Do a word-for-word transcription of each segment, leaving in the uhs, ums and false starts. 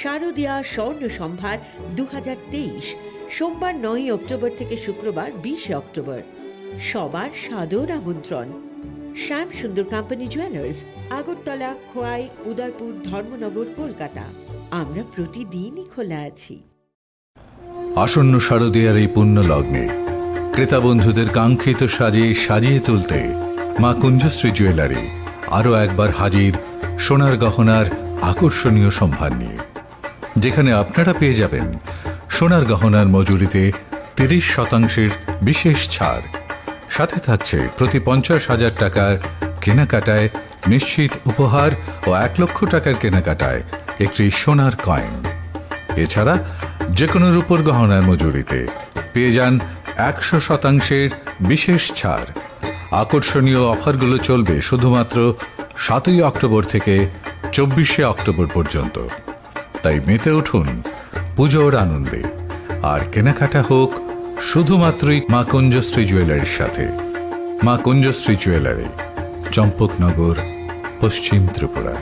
শারদিয়া স্বর্ণ সম্ভার দু হাজার তেইশ, সোমবার নয়ই অক্টোবর থেকে শুক্রবার বিশে অক্টোবর। সবার সাদর আমন্ত্রণ। শ্যাম সুন্দর কোম্পানি জুয়েলার্স, আগরতলা, খোয়াই, উদয়পুর, ধর্মনগর, কলকাতা। আমরা প্রতিদিনই খোলা আছি। আসন্ন শারদীয়ার এই পুণ্য লগ্নে ক্রেতা বন্ধুদের কাঙ্ক্ষিত সাজে সাজিয়ে তুলতে মা কুঞ্জশ্রী জুয়েলারি আরও একবার হাজির সোনার গহনার আকর্ষণীয় সম্ভার নিয়ে, যেখানে আপনারা পেয়ে যাবেন সোনার গহনার মজুরিতে তিরিশ শতাংশের বিশেষ ছাড়। সাথে থাকছে প্রতি পঞ্চাশ হাজার টাকার কেনাকাটায় নিশ্চিত উপহার ও এক লক্ষ টাকার কেনাকাটায় একটি সোনার কয়েন। এছাড়া যে কোনো রূপোর গহনার মজুরিতে পেয়ে যান একশো শতাংশের বিশেষ ছাড়। আকর্ষণীয় অফারগুলো চলবে শুধুমাত্র সাতই অক্টোবর থেকে চব্বিশে অক্টোবর পর্যন্ত। তাই মেতে উঠুন পুজোর আনন্দে, আর কেনাকাটা হোক শুধুমাত্রই মা কুঞ্জশ্রী জুয়েলারির সাথে। মা কুঞ্জশ্রী জুয়েলারি, চম্পকনগর, পশ্চিম Tripura.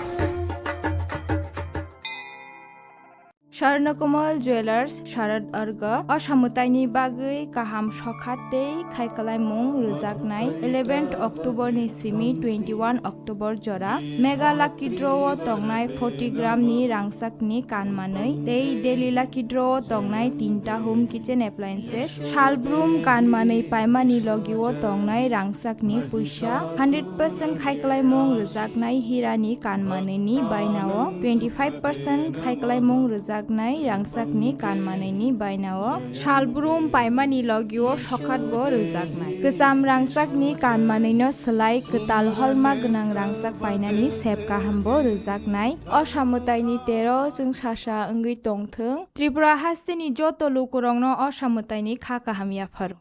Swarnakomal Jewelers Sharad Arga o samwtaini bagwi kaham sokha tei khaikhlaimung rwjaknai eleventh October ni simi twenty-one October jora Mega Lucky Draw o tongnai forty gram ni rangchakni kanmanwi tei Daily Lucky Draw o tongnai tinta home kitchen appliances, salbrum kanmanwi paimani logio tongnai rangchakni puisa, hundred percent khaikhlaimung rwjaknai hirani kanmanwini bainao twenty five percent khaikhlaimung rwjaknai rangchakni kanmanwini bainao salbrum paimani logio sokhatbo rwjaknai. Kwcham rangchakni kanmanwino swlai kwtal hallmark gwnang rangchak painani sep kahambo rwjaknai. O samwtaini tero chwngsasa wngwi tongthwng. Tripura hasteni joto lukurokno o samwtaini kha kaham yapharo.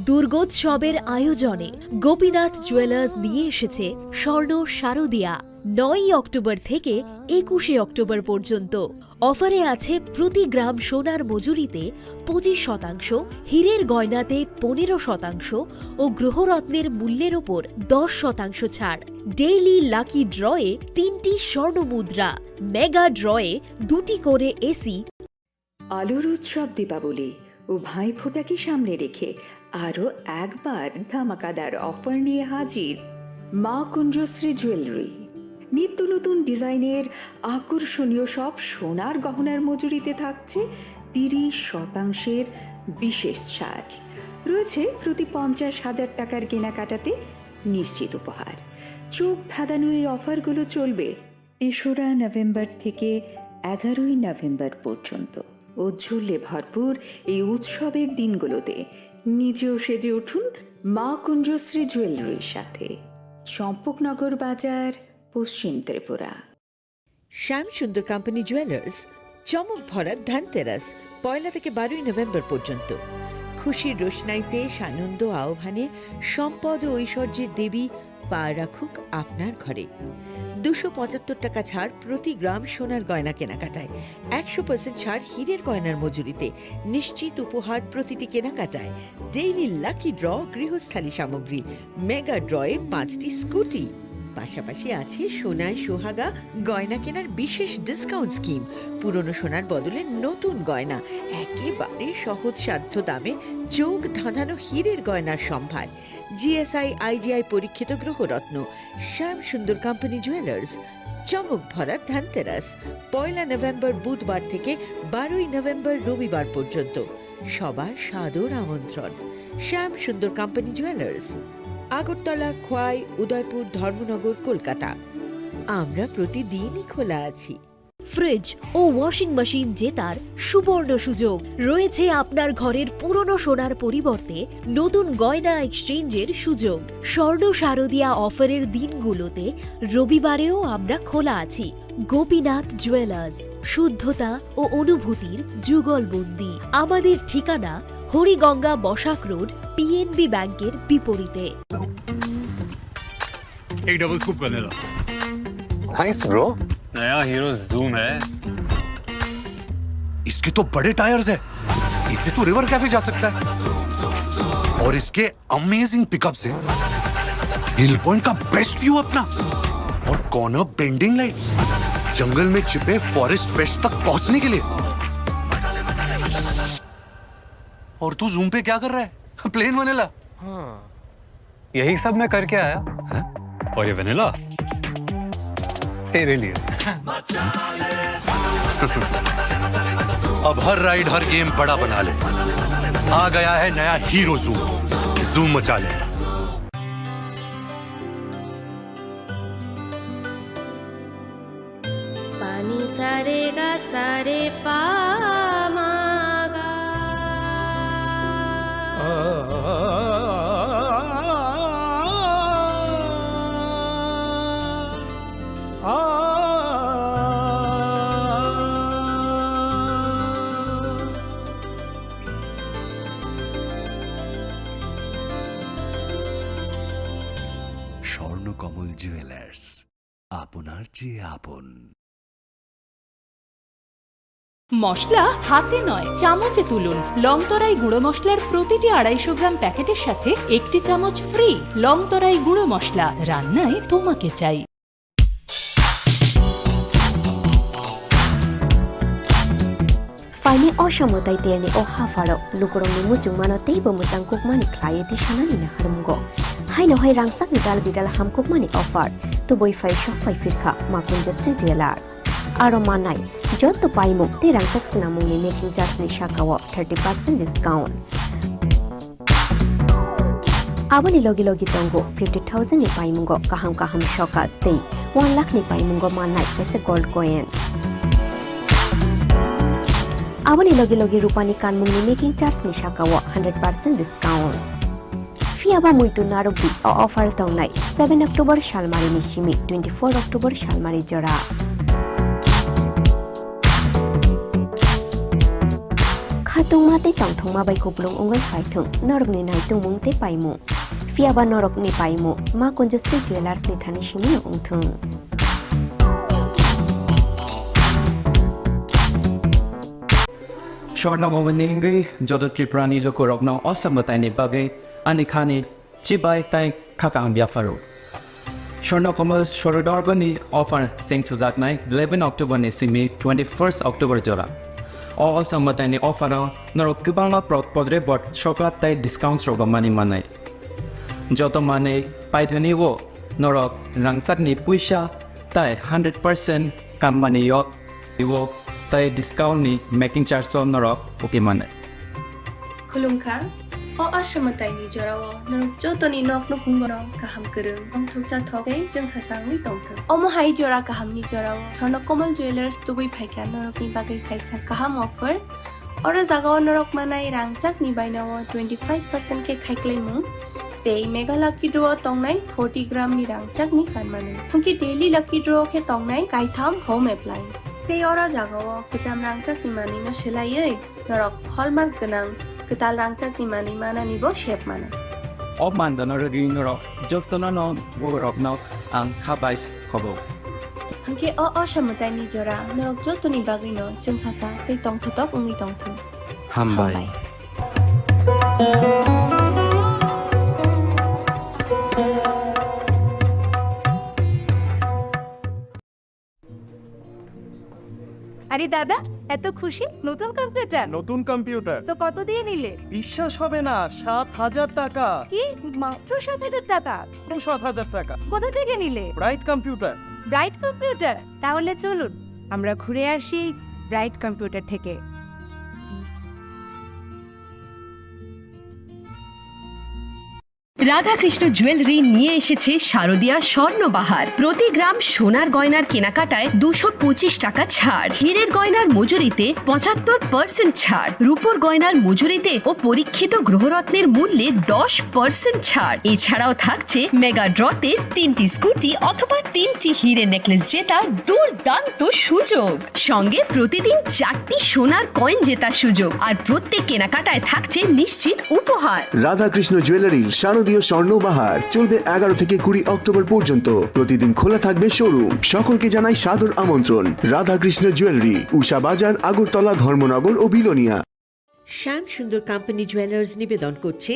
দুর্গোৎসবের আয়োজনে গোপীনাথ জুয়েলার্স নিয়ে এসেছে স্বর্ণ শারদিয়া। নয়ই অক্টোবর থেকে একুশে অক্টোবর পর্যন্ত অফারে আছে প্রতি গ্রাম সোনার মজুরিতে পঁচিশ শতাংশ, হীরের গয়নাতে পনেরো শতাংশ ও গ্রহরত্নের মূল্যের ওপর দশ শতাংশ ছাড়। ডেইলি লাকি ড্রয়ে তিনটি স্বর্ণ মুদ্রা, মেগা ড্রয়ে দুটি করে এসি, আলোর উৎসব দীপাবলি ও ভাইফোঁটাকে সামনে রেখে আরও একবার ধামাকাদার অফার নিয়ে হাজির মা কুঞ্জশ্রী জুয়েলারি। নিত্য নতুন ডিজাইনের আকর্ষণীয় সব সোনার গহনার মজুরিতে থাকছে তিরিশ শতাংশের বিশেষ ছাড়। রয়েছে প্রতি পঞ্চাশ হাজার টাকার কেনাকাটাতে নিশ্চিত উপহার। চোখ ধাঁধানো এই অফারগুলো চলবে তেসরা নভেম্বর থেকে এগারোই নভেম্বর পর্যন্ত। ঔজ্জ্বল্যে ভরপুর এই উৎসবের দিনগুলোতে নিজেও সেজে উঠুন মা কুঞ্জশ্রী জুয়েলারির সাথে। চম্পকনগর বাজার, পশ্চিম ত্রিপুরা। শ্যাম সুন্দর কোম্পানি জুয়েলার্স, চমক ভরা ধনতেরাস, পয়লা থেকে বারোই নভেম্বর পর্যন্ত। খুশির রোশনাইতে সানন্দ আহ্বানে সম্পদ ও ঐশ্বর্যের দেবী পা রাখুক আপনার ঘরে। দুশো পঁচাত্তর টাকা ছাড় প্রতি গ্রাম সোনার গয়না কেনাকাটায়, একশো পার্সেন্ট ছাড় হীরের গয়নার মজুরিতে, নিশ্চিত উপহার প্রতিটি কেনাকাটায়, ডেইলি লাকি ড্র গৃহস্থালী সামগ্রী, মেগা ড্রয়ে পাঁচটি স্কুটি। পাশাপাশি আছে সোনায় সোহাগা গয়না কেনার বিশেষ ডিসকাউন্ট স্কিম। পুরনো সোনার বদলে নতুন গয়না একেবারে সহজসাধ্য দামে চোখ ধাঁধানো হীরের গয়নার সম্ভার। জিএসআই আইজিআই পরীক্ষিত গ্রহরত্ন। শ্যাম সুন্দর কোম্পানি জুয়েলার্স। চমক ভরা ধনতেরাস, পয়লা নভেম্বর বুধবার থেকে বারোই নভেম্বর রবিবার পর্যন্ত। সবার সাদর আমন্ত্রণ। শ্যাম সুন্দর কোম্পানি জুয়েলার্স, আগরতলা, খোয়াই, উদয়পুর, ধর্মনগর, কলকাতা। আমরা প্রতিদিনই খোলা আছি। ফ্রিজ ও ওয়াশিং মেশিন জেতার সুবর্ণ সুযোগ। রয়েছে আপনার ঘরের পুরনো সোনার পরিবর্তে নতুন গয়না এক্সচেঞ্জের সুযোগ। স্বর্ণ শারদিয়া অফারের দিনগুলোতে রবিবারেও আমরা খোলা আছি। গোপীনাথ জুয়েলার্স, শুদ্ধতা ও অনুভূতির যুগলবন্দি। আমাদের ঠিকানা হরিগঙ্গা বসাক রোড, পিএনবি ব্যাংকের বিপরীতে। एक डबल स्कूप कर लेना। Thanks bro. नया हीरो जूम है। इसके तो बड़े टायर्स है, इससे तो रिवर कैफे जा सकता है। और इसके अमेजिंग पिकअप से हिल पॉइंट का बेस्ट व्यू अपना, और कॉर्नर बेंडिंग लाइट्स। जंगल में छिपे फॉरेस्ट पेट्स तक पहुंचने के लिए। और तू जूम पे क्या कर रहा है? Plain vanilla. यही सब मैं करके आया। हैं? और ये वनीला तेरे लिए। अब हर राइड, हर गेम बड़ा बना ले। आ गया है नया हीरो जूम। जूम मचा ले। Pani sare ga sare pa ma ga. Swarnakamal jewellers, আপনার চেয়ে আপন। মশলা হাতে নয়, চামচে তুলুন। লংতরাই গুঁড়ো মশলার প্রতিটি আড়াইশো গ্রাম প্যাকেটের সাথে একটি চামচ ফ্রি। লংতরাই গুঁড়ো মশলা, রান্নায় তোমাকে চাই। Phaini o samwtai terni o hapharo lukurokni muchungmano teibo mwchangkukmani khlaiwi tisanani naharmungo. Haino hai rangchakni dal bidal hamkukmani offer tubui phai sok phai phirkha Makunjasri Jewellers. Aro mannai joto paimung tei rangchak swnamungni making charge ni sakao thirty percent discount. Aboni logi logi tongo fifty thousand ni paimungo kaham kaham sokat tei one lakh ni paimungo mannai kaisa gold coin. Aboni logi logi rupani kanmungni making charge ni sakao hundred percent discount. Phiyaba muitu narwkdi, o offer tongnai seven October salmari ni simi twenty four October salmari jora. Khatungma tei tongthokma bai kupulung wngwi phaithwng norokni naitungmung tei paimung. Phiyaba norokni paimung Makunjasri Jewellers ni thani simino wngthwng. Swarna Bhavan ni wngwi joto Tripura ni lukurokno o samwtaini bagwi ani khani chibai tei kha kaham yapharo. Swarna Kamal Sorodargani offer cheng sujaknai eleven October ni simi twenty first October jora. O samwtaini offer o norok kwbangma pro-, podre bot sokat tei discounts rok mani manai. Joto manwi paithani o norok rangchakni puisa tei hundred percent kammani yok. Ibo tei discount ni making charge o norok okay mane. Khulumkha, o aswmwtaini jorao norok jotoni nok nukhungo no kaham kwrwng, tongthok chathok tei chwngsachangwi tongthok. Omo hai jora kahamni jorao Swarna Kamal Jewellers tubui phaikha norokni bagwi kaisa kaham offer. Oro jagao norok manai rangchakni bainao twenty five percent khe khaiklaimung tei Mega Lucky Draw o tongnai forty gram ni rangchakni kanmani. Hwnkhe Daily Lucky Draw khe tongnai kaitham home appliance. Tei oro jagao kwcham rangchakni manwino swlaiwi norok hallmark gwnang kwtal rangchakni manwi mananibo sep mano. O mandano rwgwi norok jotono no borokno ang kha bai khobo. Hwnkhe o aswmwtaini jora norok jotoni bagwino chwngsasa tei tongthotok wngwi tongthung. Hambai. Hambai. আরে দাদা, এত খুশি? নতুন কম্পিউটার? নতুন কম্পিউটার। তো কত দিয়ে নিলে? বিশ্বাস হবে না, সাত হাজার টাকা। কি? মাত্র সাত হাজার টাকা? মাত্র সাত হাজার টাকা। কোথা থেকে নিলে? Bright computer. Bright computer? তাহলে চলুন, আমরা ঘুরে আসি ব্রাইট কম্পিউটার থেকে। রাধাকৃষ্ণ জুয়েলারি নিয়ে এসেছে শারদিয়া স্বর্ণবাহার। প্রতি গ্রাম সোনার গয়নার কেনাকাটায় দুশো পঁচিশ টাকা ছাড়, হীরের গয়নার মজুরিতে পঁচাত্তর পার্সেন্ট ছাড়, রূপোর গয়নার মজুরিতে ও পরীক্ষিত গ্রহরত্নের মূল্যে দশ পার্সেন্ট ছাড়। এছাড়াও থাকছে মেগা ড্রতে তিনটি স্কুটি অথবা তিনটি হিরে নেকলেস জেতার দুর্দান্ত সুযোগ। সঙ্গে প্রতিদিন চারটি সোনার কয়েন জেতার সুযোগ, আর প্রত্যেক কেনাকাটায় থাকছে নিশ্চিত উপহার। রাধাকৃষ্ণ জুয়েলারির শারদীয় স্বর্ণ বাহার চলবে এগারো থেকে কুড়ি অক্টোবর পর্যন্ত। প্রতিদিন খোলা থাকবে শোরুম। সকলকে জানাই সাদর আমন্ত্রণ। রাধাকৃষ্ণ জুয়েলারি, উষা বাজার, আগরতলা, ধর্মনগর ও বিলোনিয়া। শ্যাম সুন্দর কোম্পানি জুয়েলার্স নিবেদন করছে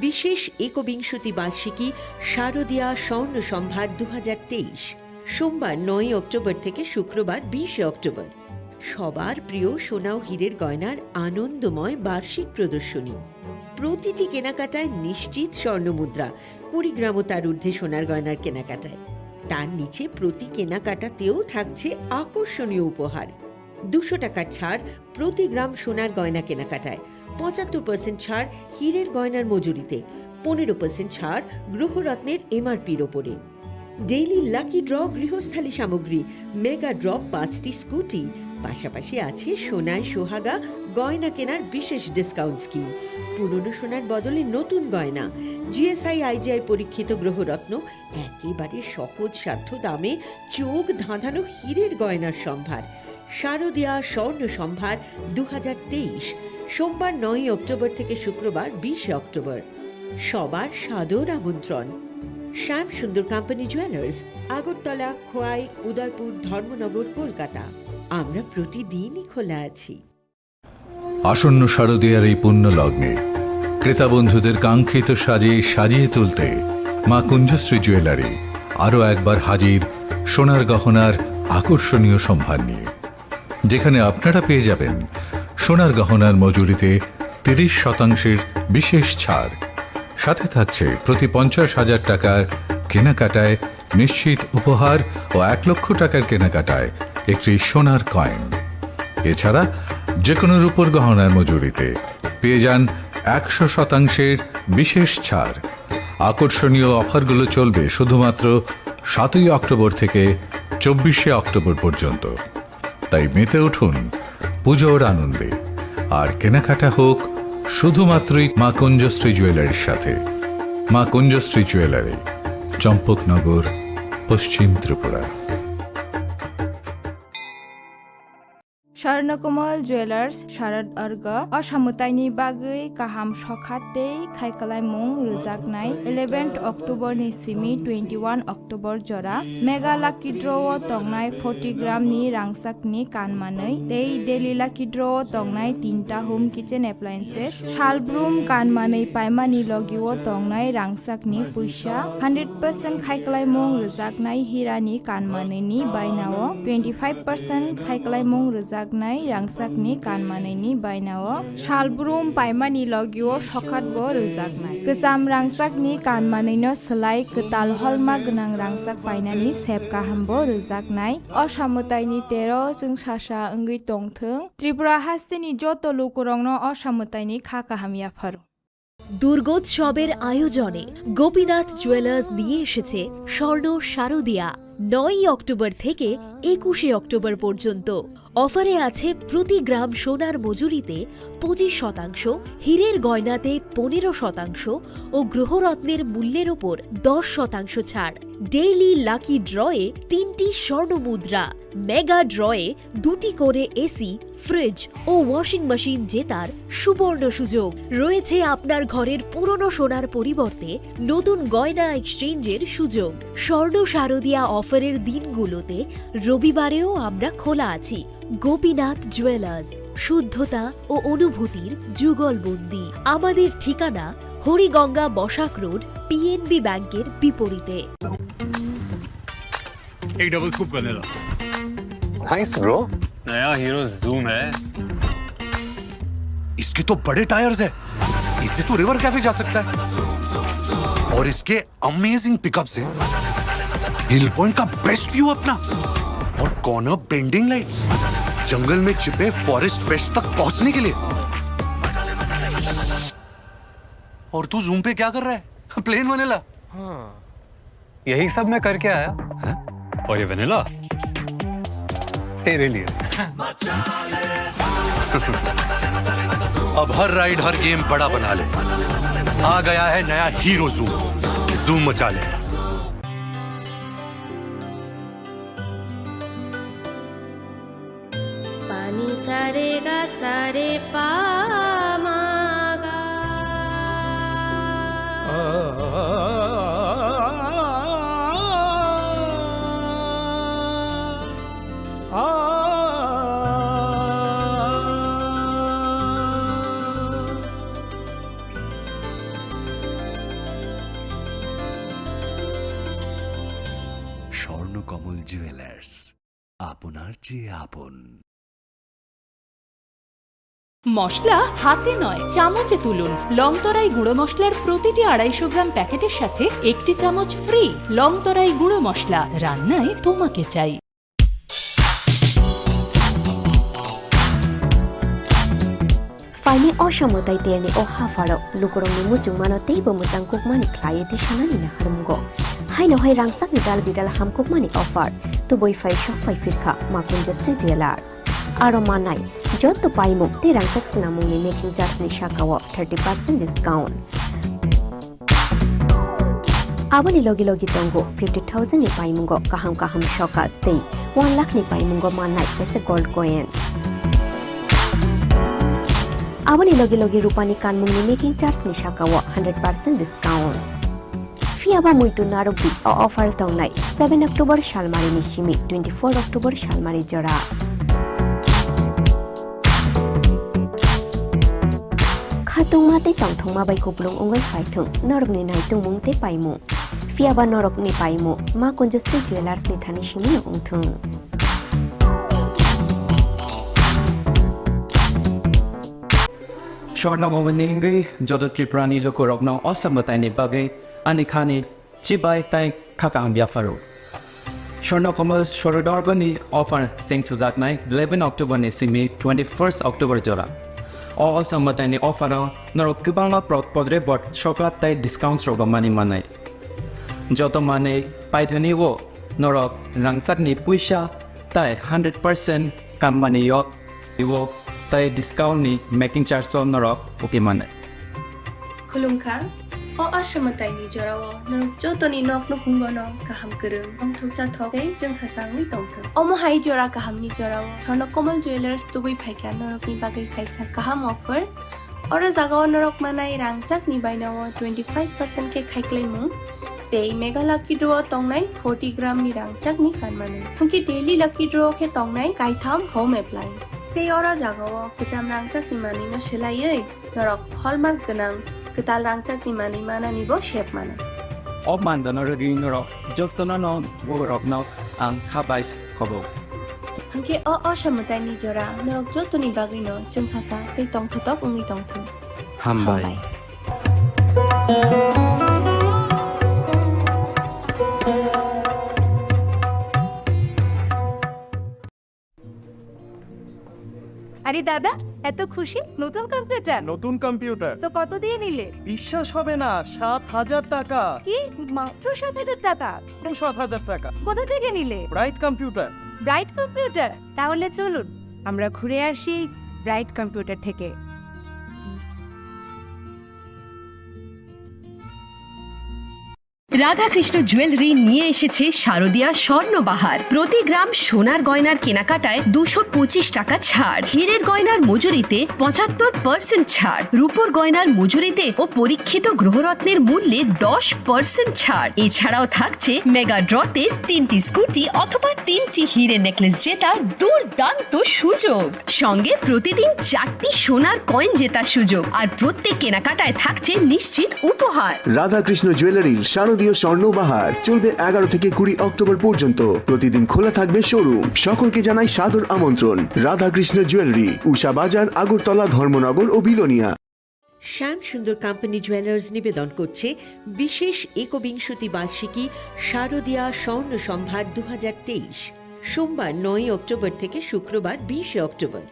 বিশেষ একবিংশতি বার্ষিকী শারদীয়া স্বর্ণ সম্ভার দু হাজার তেইশ। সোমবার নয়ই অক্টোবর থেকে শুক্রবার বিশে অক্টোবর। সবার প্রিয় সোনা ও হীরের গয়নার আনন্দময় বার্ষিক প্রদর্শনী। প্রতিটি কেনাকাটায় নিশ্চিত স্বর্ণমুদ্রা, কুড়ি গ্রাম ও তার ঊর্ধ্বে সোনার গয়নার কেনাকাটায়। তার নিচে প্রতি কেনাকাটাতেও থাকছে আকর্ষণীয় উপহার। দুশো টাকার ছাড় প্রতি গ্রাম সোনার গয়না কেনাকাটায়, পঁচাত্তর পার্সেন্ট ছাড় হীরের গয়নার মজুরিতে, পনেরো পার্সেন্ট ছাড় গ্রহরত্নের এমআরপির ওপরে। ডেইলি লাকি ড্র গৃহস্থালী সামগ্রী, মেগা ড্র পাঁচটি স্কুটি, পাশাপাশি আছে সোনায় সোহাগা গয়না কেনার বিশেষ ডিসকাউন্ট স্কিম। পুরনো সোনার বদলে নতুন গয়না, জিএসআই আইজিআই পরীক্ষিত গ্রহরত্ন, একেবারে সহজসাধ্য দামে চোখ ধাঁধানো হীরের গয়নার সম্ভার। শারদিয়া স্বর্ণ সম্ভার দু হাজার তেইশ, সোমবার নয়ই অক্টোবর থেকে শুক্রবার বিশে অক্টোবর। সবার সাদর আমন্ত্রণ। শ্যাম সুন্দর কোম্পানি জুয়েলার্স, আগরতলা, খোয়াই, উদয়পুর, ধর্মনগর, কলকাতা। আমরা প্রতিদিনই খোলা আছি। আসন্ন শারদীয়ার এই পুণ্য লগ্নে ক্রেতা বন্ধুদের কাঙ্ক্ষিত সাজে সাজিয়ে তুলতে মা কুঞ্জশ্রী জুয়েলারি আরও একবার হাজির সোনার গহনার আকর্ষণীয় সম্ভার নিয়ে, যেখানে আপনারা পেয়ে যাবেন সোনার গহনার মজুরিতে তিরিশ শতাংশের বিশেষ ছাড়, সাথে থাকছে প্রতি পঞ্চাশ হাজার টাকার কেনাকাটায় নিশ্চিত উপহার ও এক লক্ষ টাকার কেনাকাটায় একটি সোনার কয়েন। এছাড়া যে কোনো রূপোর গহনার মজুরিতে পেয়ে যান একশো শতাংশের বিশেষ ছাড়। আকর্ষণীয় অফারগুলো চলবে শুধুমাত্র সাতই অক্টোবর থেকে চব্বিশে অক্টোবর পর্যন্ত। তাই মেতে উঠুন পুজোর আনন্দে, আর কেনাকাটা হোক শুধুমাত্রই মা কুঞ্জশ্রী জুয়েলারির সাথে। মা কুঞ্জশ্রী জুয়েলারি, চম্পকনগর, পশ্চিম Tripura. Swarnakomal Jewelers, Sharad Arga, o samwtaini bagwi kaham sokha tei khaikwlaimung rwjaknai eleventh October ni simi twenty-one October jora Mega Lucky Draw o tongnai forty gram ni rangchak ni kan manwi tei Daily Lucky Draw o tongnai tinta home kitchen appliances, salbrum kan manwi paimani logi o tongnai rangchak ni puisa, hundred percent khaikwlaimung rwjaknai hira ni kan manwi ni baina o, twenty five percent khaikwlaimung rwjaknai rangchak ni kan manwi ni baina o, salbrum paimani logi o sokhat bo rwjaknai. Kwcham rangchak ni kan manwi no swlai kwtal hallmark gwnang rangchak painani sep kaham bo rwjaknai. O samwtai ni tero chwng sasa wngwi tongthwng. Tripura hasteni joto lukurokno o samwtaini kha kaham yapharo. দুর্গোৎসবের আয়োজনে গোপীনাথ জুয়েলার্স নিয়ে এসেছে স্বর্ণ শারদিয়া। নয়ই অক্টোবর থেকে একুশে অক্টোবর পর্যন্ত অফারে আছে প্রতি গ্রাম সোনার মজুরিতে পঁচিশ শতাংশ, হীরের গয়নাতে পনেরো শতাংশ ও গ্রহরত্নের মূল্যের ওপর দশ শতাংশ ছাড়। ডেইলি লাকি ড্রয়ে তিনটি স্বর্ণ মুদ্রা, মেগা ড্রয়ে দুটি করে এসি, ফ্রিজ ও ওয়াশিং মেশিন জেতার সুবর্ণ সুযোগ। রয়েছে আপনার ঘরের পুরনো সোনার পরিবর্তে নতুন গয়না এক্সচেঞ্জের সুযোগ। স্বর্ণ শারদিয়া অফারের দিনগুলোতে রবিবারেও আমরা খোলা আছি। গোপীনাথ জুয়েলার্স, শুদ্ধতা ও অনুভূতির যুগলবন্দি। আমাদের ঠিকানা হরিগঙ্গা বসাক রোড, পিএনবি ব্যাংকের বিপরীতে। एक double scoop vanilla. Nice bro. नया हीरो जूम है। इसके तो बड़े टायर्स है, इससे तो रिवर कैफे जा सकता है। और इसके अमेजिंग पिकअप से हिल पॉइंट का बेस्ट व्यू अपना, और कॉर्नर बेंडिंग लाइट्स, जंगल में छिपे फॉरेस्ट फ्रेश तक पहुंचने के लिए। और तू जूम पे क्या कर रहा है? Plane vanilla. हाँ। यही सब मैं करके आया। हैं? और ये वनीला तेरे लिए। अब हर राइड, हर गेम बड़ा बना ले। आ गया है नया हीरो जूम। जूम मचा ले। Pani sa re ga sa re pa ma ga. স্বর্ণ কমল জুয়েলার্স, আপনার চেয়ে আপন। মশলা হাতে নয়, চামচে তুলুন। লংতরাই গুঁড়ো মশলার প্রতিটি আড়াইশো গ্রাম প্যাকেটের সাথে একটি চামচ ফ্রি। লংতরাই গুঁড়ো মশলা, রান্নায় তোমাকে চাই। Phaini o samwtai terni o hapharo lukurokni muchungmano teibo mwchang kukmani khlaiwi tisanani naharmungo. Haino hai rangchakni dal bidal hamkukmani offer tubui phai sok phai phirkha Makunjasri Jewellers. Aro manai jotto paimung tei rangchak swnamungni making charge ni sakao thirty percent discount. Aboni logi logi tongo fifty thousand ni paimungo kaham kaham sokat tei one lakh ni paimungo mannai kaisa gold coin. Aboni logi logi rupani kanmungni making charge ni sakao hundred percent discount. Phiya ba muitu narwkdi, o offer tongnai seven October salmari ni simi twenty four October salmari jora. Khatungma tei tongthokma bai kupulung wngwi phaithung norokni naitungmung tei paimung. Phiya ba norokni paimung Makunjasri Jewellers ni thani simi no wngthung. Swarna Momoni wngwi joto Tripurani lukurokno o samwtaini bagwi ani khani chibai tei kha kaham yapharo. Swarna Komal Sorodorgoni offer cheng sujaknai eleven October ni simi twenty first October jora. O, o samwtaini offer o norok kwbangma pro-, podre bot sokat tei discounts rok mani manai. Joto manwi paithani o norok rangchakni puisa tei hundred percent kammani yok. Iwo tei discount ni making charge o norok uki mane. Khulumkha, o asamwtaini jorao norok jotoni nok nukhungo no kaham kwrwng, tongthok chathok tei chwngsasangwi tongthok. Omo hai jora kahamni jorao Swarna Komal Jewellers tubui phaikha norokni bagwi kaisa kaham offer. Oro jagao norok manai rangchakni bainao twenty five percent khe khaiklaimung tei Mega Lucky Draw o tongnai forty gram ni rangchakni kanmani. Hwnkhe Daily Lucky Draw o khe tongnai kaitham home appliance. Tei oro jagao kwcham rangchakni manwino swlaiwi norok hallmark gwnang kwtal rangchakni manwi manani bo sep mano. O mandano rwgwi norok jotono no borokno ang kha bai. Hobo. Hwnkhe o, o samwtaini jora norok jotoni bagwino chwngsasa tei tongthotok wngwi tongthung. Hambai. Hambai. আরে দাদা, এত খুশি? নতুন কম্পিউটার? নতুন কম্পিউটার। তো কত দিয়ে নিলে? বিশ্বাস হবে না, সাত হাজার টাকা। কি? মাত্র সাত হাজার টাকা? সাত হাজার টাকা। কোথা থেকে নিলে? Bright computer. Bright computer? তাহলে চলুন, আমরা ঘুরে আসি ব্রাইট কম্পিউটার থেকে। রাধাকৃষ্ণ জুয়েলারি নিয়ে এসেছে শারদিয়া স্বর্ণবাহার। প্রতি গ্রাম সোনার গয়নার কেনাকাটায় দুশো পঁচিশ টাকা ছাড়, হীরের গয়নার মজুরিতে পঁচাত্তর পার্সেন্ট ছাড়, রূপোর গয়নার মজুরিতে ও পরীক্ষিত গ্রহরত্নের মূল্যে দশ পার্সেন্ট ছাড়। এছাড়াও থাকছে মেগা ড্রতে তিনটি স্কুটি অথবা তিনটি হীরে নেকলেস জেতার দুর্দান্ত সুযোগ। সঙ্গে প্রতিদিন চারটি সোনার কয়েন জেতার সুযোগ, আর প্রত্যেক কেনাকাটায় থাকছে নিশ্চিত উপহার। রাধাকৃষ্ণ জুয়েলারির শারদীয় স্বর্ণ বাহার চলবে এগারো থেকে কুড়ি অক্টোবর পর্যন্ত। প্রতিদিন খোলা থাকবে শোরুম। সকলকে জানাই সাদর আমন্ত্রণ। রাধাকৃষ্ণ জুয়েলারি, উষা বাজার, আগরতলা, ধর্মনগর ও বিলোনিয়া। শ্যাম সুন্দর কোম্পানি জুয়েলার্স নিবেদন করছে বিশেষ একবিংশতি বার্ষিকী শারদীয়া স্বর্ণ সম্ভার দু হাজার তেইশ। সোমবার নয়ই অক্টোবর থেকে শুক্রবার বিশে অক্টোবর।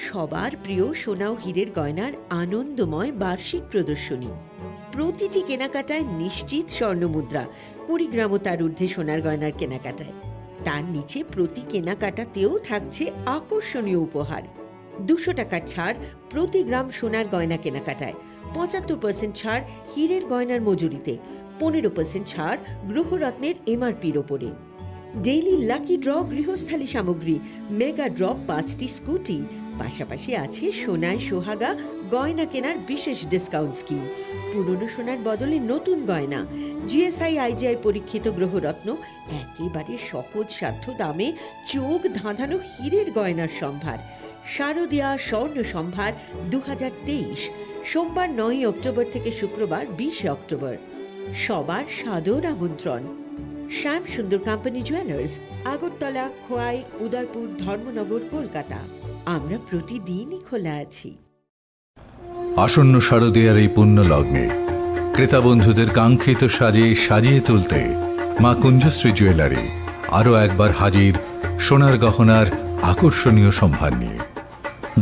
সবার প্রিয় সোনা ও হীরের গয়নার আনন্দময় বার্ষিক প্রদর্শনী। প্রতিটি কেনাকাটায় নিশ্চিত স্বর্ণমুদ্রা, কুড়ি গ্রাম ও তার ঊর্ধ্বে সোনার গয়নার কেনাকাটায়। তার নিচে প্রতি কেনাকাটাতেও থাকছে আকর্ষণীয় উপহার। দুশো টাকার ছাড় প্রতি গ্রাম সোনার গয়না কেনাকাটায়, পঁচাত্তর পার্সেন্ট ছাড় হীরের গয়নার মজুরিতে, পনেরো পার্সেন্ট ছাড় গ্রহরত্নের এমআরপির ওপরে। ডেইলি লাকি ড্র গৃহস্থালী সামগ্রী, মেগা ড্র পাঁচটি স্কুটি, পাশাপাশি আছে সোনায় সোহাগা গয়না কেনার বিশেষ ডিসকাউন্ট স্কিম। পুরনো সোনার বদলে নতুন গয়না, জিএসআই আইজিআই পরীক্ষিত গ্রহরত্ন, একেবারে সহজসাধ্য দামে চোখ ধাঁধানো হীরের গয়নার সম্ভার। শারদীয়া স্বর্ণ সম্ভার দু হাজার তেইশ, সোমবার নয়ই অক্টোবর থেকে শুক্রবার বিশে অক্টোবর। সবার সাদর আমন্ত্রণ। শ্যাম সুন্দর কোম্পানি জুয়েলার্স, আগরতলা, খোয়াই, উদয়পুর, ধর্মনগর, কলকাতা। আমরা প্রতিদিনই খোলা আছি। আসন্ন শারদীয়ার এই পুণ্য লগ্নে ক্রেতা বন্ধুদের কাঙ্ক্ষিত সাজে সাজিয়ে তুলতে মা কুঞ্জশ্রী জুয়েলারি আরও একবার হাজির সোনার গহনার আকর্ষণীয় সম্ভার নিয়ে,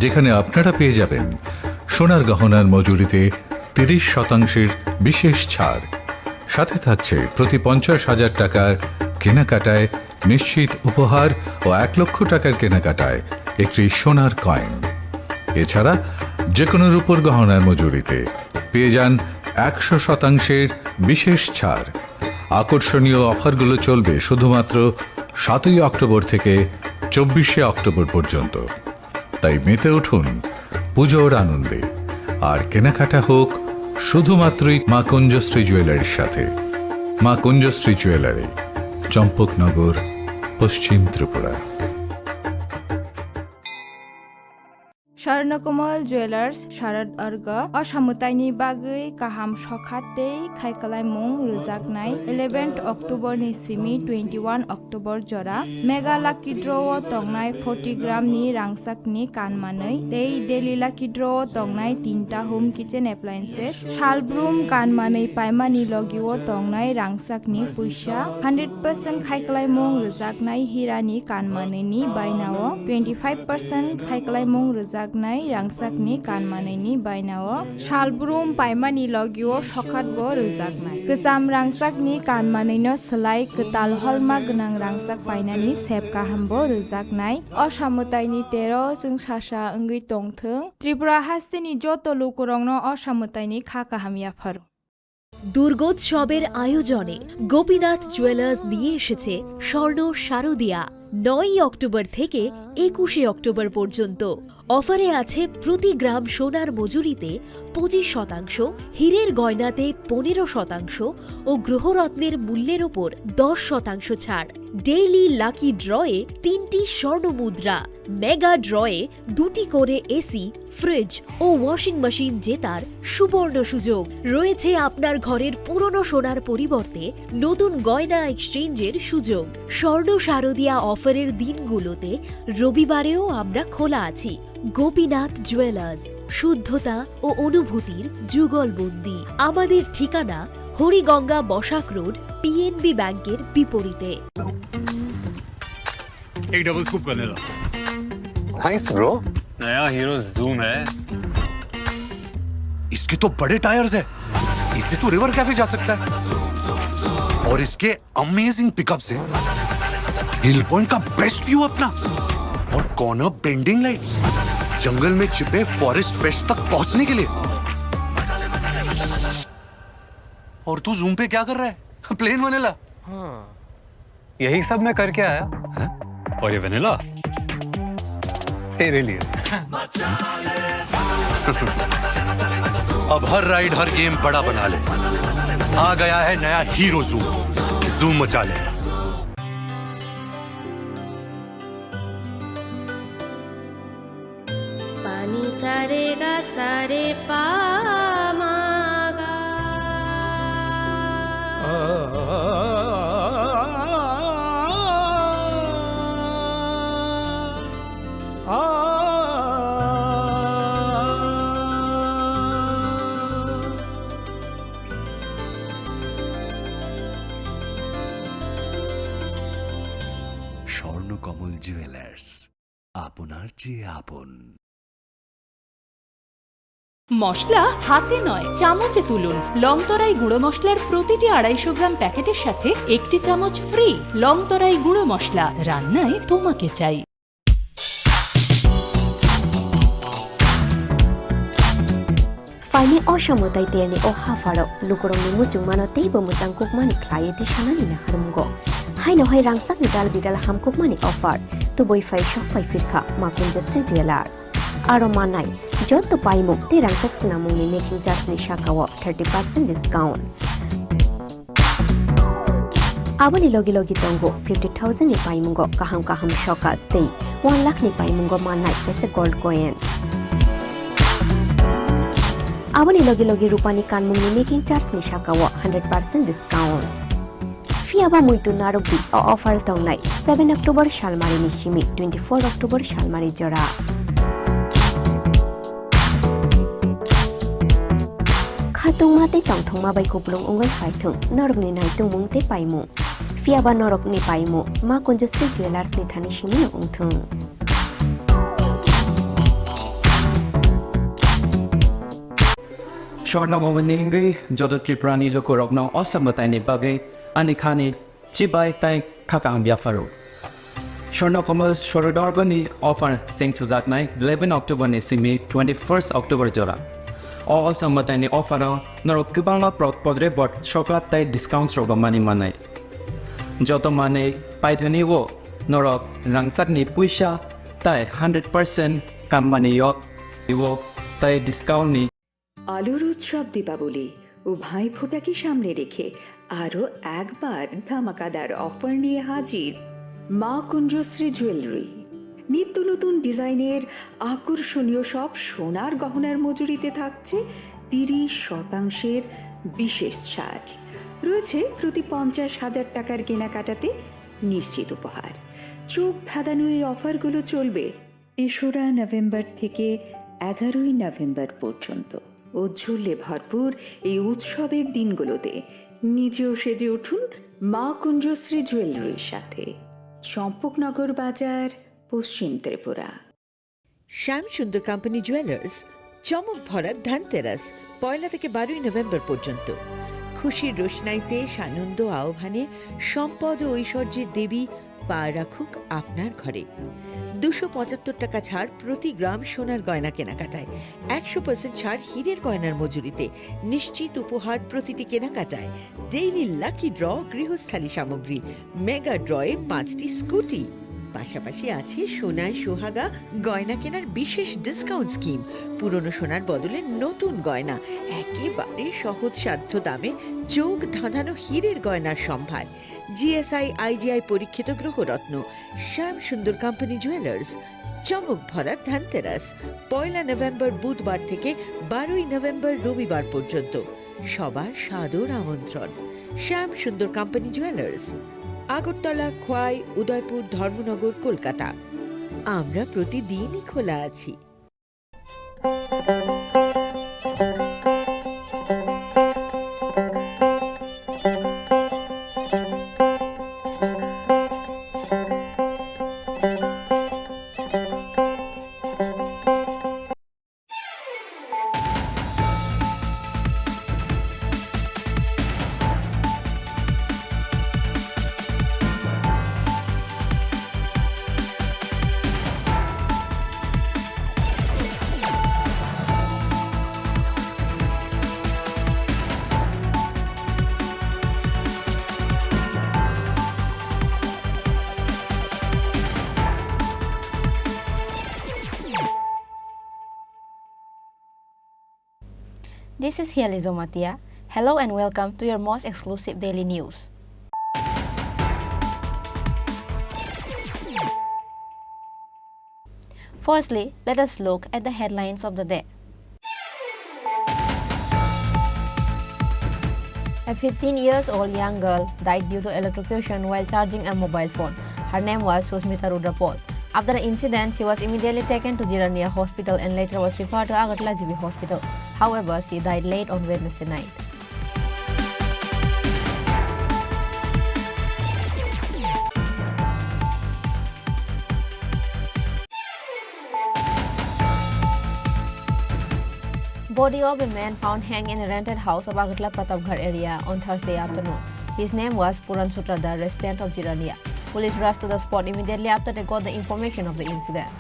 যেখানে আপনারা পেয়ে যাবেন সোনার গহনার মজুরিতে তিরিশ শতাংশের বিশেষ ছাড়, সাথে থাকছে প্রতি পঞ্চাশ হাজার টাকার কেনাকাটায় নিশ্চিত উপহার ও এক লক্ষ টাকার কেনাকাটায় একটি সোনার কয়েন। এছাড়া যে কোনো রূপোর গহনার মজুরিতে পেয়ে যান একশো শতাংশের বিশেষ ছাড়। আকর্ষণীয় অফারগুলো চলবে শুধুমাত্র সাতই অক্টোবর থেকে চব্বিশে অক্টোবর পর্যন্ত। তাই মেতে উঠুন পুজোর আনন্দে, আর কেনাকাটা হোক শুধুমাত্রই মা কুঞ্জশ্রী জুয়েলারির সাথে। মা কুঞ্জশ্রী জুয়েলারি, চম্পকনগর, পশ্চিম ত্রিপুরা। স্বর্ণকমল জুয়েলার্স শারদ অর্ঘ অসমতায়নি bagwi kaham sokha tei khaikhlaimung rwjaknai eleventh October ni simi twenty-one October jora Mega Lucky Draw o tongnai forty gram ni rangchak ni kanmanwi tei Daily Lucky Draw o tongnai tinta home kitchen appliances, salbrum kanmanwi paimani logi o tongnai rangchak ni puisa, hundred percent khaikhlaimung rwjaknai hira ni kanmanwi ni baina o, twenty five percent khaikhlaimung rwjaknai rangchak ni kanmanwi ni baina o, salbrum paimani logi o sokhat bo rwjaknai. Kwcham rangchak ni kanmanwi no swlai kwtal holma gwnang rangchak painani sep kaham bo rwjaknai. O samwtai ni tero chwng sasa wngwi tongthwng. Tripura haste ni joto lukurok no o samwtai ni kha kaham yapharo. দুর্গোৎসবের আয়োজনে গোপীনাথ জুয়েলার্স নিয়ে এসেছে স্বর্ণ শারদিয়া। নয়ই অক্টোবর থেকে একুশে অক্টোবর পর্যন্ত অফারে আছে প্রতি গ্রাম সোনার মজুরিতে পঁচিশ শতাংশ, হীরের গয়নাতে পনেরো শতাংশ ও গ্রহরত্নের মূল্যের ওপর দশ শতাংশ ছাড়। ডেইলি লাকি ড্রয়ে তিনটি স্বর্ণ মুদ্রা, মেগা ড্রয়ে দুটি করে এসি, ফ্রিজ ও ওয়াশিং মেশিন জেতার সুবর্ণ সুযোগ। রয়েছে আপনার ঘরের পুরনো সোনার পরিবর্তে নতুন গয়না এক্সচেঞ্জের সুযোগ। স্বর্ণ শারদিয়া অফারের দিনগুলোতে রবিবারেও আমরা খোলা আছি। গোপীনাথ জুয়েলার্স, শুদ্ধতা ও অনুভূতির যুগলবন্দি। আমাদের ঠিকানা হরিগঙ্গা বসাক রোড, পিএনবি ব্যাংকের বিপরীতে। एक double scoop vanilla. Nice, bro। नया हीरो जूम है। इसके तो बड़े टायर्स है, इससे तो रिवर कैफे जा सकता है। और इसके अमेजिंग पिकअप से हिल पॉइंट का बेस्ट व्यू अपना, और कॉर्नर बेंडिंग लाइट्स, जंगल में छिपे फॉरेस्ट फ्रेश तक पहुंचने के लिए। और तू जूम पे क्या कर रहा है? Plain vanilla. हाँ। यही सब मैं करके आया। हैं? और ये वेनिला? तेरे लिए। अब हर राइड, हर गेम बड़ा बना ले। आ गया है नया हीरो जूम। जूम मचा ले। Pani sare ga sare pa ma ga. Swarnakamal jewellers, আপনার চেয়ে আপন। মশলা হাতে নয়, চামচে তুলুন। লংতরাই গুঁড়ো মশলার প্রতিটি আড়াইশো গ্রাম প্যাকেটের সাথে একটি চামচ ফ্রি। লংতরাই গুঁড়ো মশলা, রান্নায় তোমাকে চাই। Phaini o samwtai terni o hapharo lukurokni muchungmano teibo mwchang kukmani khlaiwi tisanani naharmungo. Haino hai rangchakni dal bidal hamkukmani offer tubui phai sok phai phirkha Makunjo Street Jewellers. Aro manai jotto paimung tei rangchak swnamungni making charge ni sakao thirty percent discount. Aboni logi logi tongo fifty thousand ni paimungo kaham kaham sokat tei one lakh ni paimungo mannai kaisa gold coin. Aboni logi logi rupani kanmungni making charge ni sakao hundred percent discount. Phiya ba muitu narwk di, o offer tongnai seven October salmari ni simi twenty four October salmari jora. Khatungma tei tongthokma bai kupulung wngwi phaithung norokni naitungmung tei paimung. Phiya ba norokni paimung Ma Kunjasri Jewellers ni thani simi no wngthung. Swarna Bhavan ni wngwi joto Tripura ni lukurokno o samwtaini bagwi ani khani chibai tei kha kaham yapharo. Swarna Kamal Swarodorba ni offer cheng sujaknai eleven October ni simi twenty first October jora. O, o samwtaini offer o norok kwbangma pro-, podre bot sokat tei discounts rok mani manai. Joto manwi paithani o norok rangchakni puisa tei hundred percent kammani yok o tei discount ni আলোর উৎসব দীপাবলি ও ভাইফোঁটাকে সামনে রেখে আরও একবার ধামাকাদার অফার নিয়ে হাজির মা কুঞ্জশ্রী জুয়েলারি। নিত্য নতুন ডিজাইনের আকর্ষণীয় সব সোনার গহনার মজুরিতে থাকছে তিরিশ শতাংশের বিশেষ ছাড়। রয়েছে প্রতি পঞ্চাশ হাজার টাকার কেনাকাটাতে নিশ্চিত উপহার। চোখ ধাঁধানো এই অফারগুলো চলবে তেসরা নভেম্বর থেকে এগারোই নভেম্বর পর্যন্ত। ঔজ্জ্বল্যে ভরপুর এই উৎসবের দিনগুলোতে নিজেও সেজে উঠুন মা কুঞ্জশ্রী জুয়েলারির সাথে। চম্পকনগর বাজার, পশ্চিম ত্রিপুরা। শ্যাম সুন্দর কোম্পানি জুয়েলার্স, চমক ভরা ধনতেরাস, পয়লা থেকে বারোই নভেম্বর পর্যন্ত। খুশির রোশনাইতে সানন্দ আহ্বানে সম্পদ ও ঐশ্বর্যের দেবী পা রাখুক আপনার ঘরে। দুশো পঁচাত্তর টাকা ছাড় প্রতি গ্রাম সোনার গয়না কেনাকাটায়, একশো পার্সেন্ট ছাড় হীরের গয়নার মজুরিতে, নিশ্চিত উপহার প্রতিটি কেনাকাটায়, ডেইলি লাকি ড্র, গৃহস্থালী সামগ্রী, মেগা ড্রয়ে পাঁচটি স্কুটি। পাশাপাশি আছে সোনায় সোহাগা গয়না কেনার বিশেষ ডিসকাউন্ট স্কিম, পুরনো সোনার বদলে নতুন গয়না, একেবারে সহজসাধ্য দামে চোখ ধাঁধানো হীরের গয়নার সম্ভার। জিএসআই আইজিআই পরীক্ষিত গ্রহরত্ন, শ্যাম সুন্দর কোম্পানি জুয়েলার্স। চমক ভরা ধনতেরাস, পয়লা নভেম্বর বুধবার থেকে বারোই নভেম্বর রবিবার পর্যন্ত। সবার সাদর আমন্ত্রণ। শ্যাম সুন্দর কোম্পানি জুয়েলার্স, আগরতলা, খোয়াই, উদয়পুর, ধর্মনগর, কলকাতা। আমরা প্রতিদিনই খোলা আছি। This is Hiali Zomatia. Hello and welcome to your most exclusive daily news. Firstly, let us look at the headlines of the day. A fifteen years old young girl died due to electrocution while charging a mobile phone. Her name was Susmita Rudrapol. After the incident, she was immediately taken to Jirania Hospital and later was referred to Agartala G B Hospital. However, she died late on Wednesday night. Body of a man found hanging in a rented house of Agartala Pratapgarh area on Thursday afternoon. His name was Puran Sutradar, resident of Jirania. Police rushed to the spot immediately after they got the information of the incident.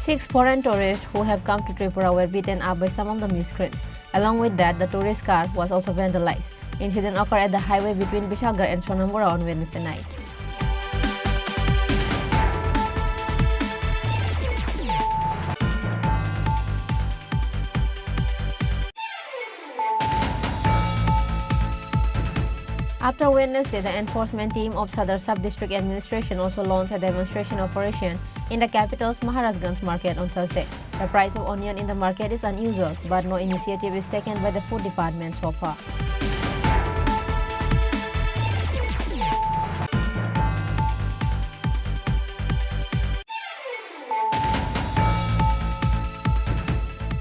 Six foreign tourists who have come to Tripura were beaten up by some of the miscreants. Along with that, the tourist car was also vandalized. Incident occurred at the highway between Bishalgarh and Sonambura on Wednesday night. After Wednesday, the enforcement team of Sadar Sub-District Administration also launched a demonstration operation in the capital's Maharajganj market on Thursday. The price of onion in the market is unusual, but no initiative is taken by the food department so far.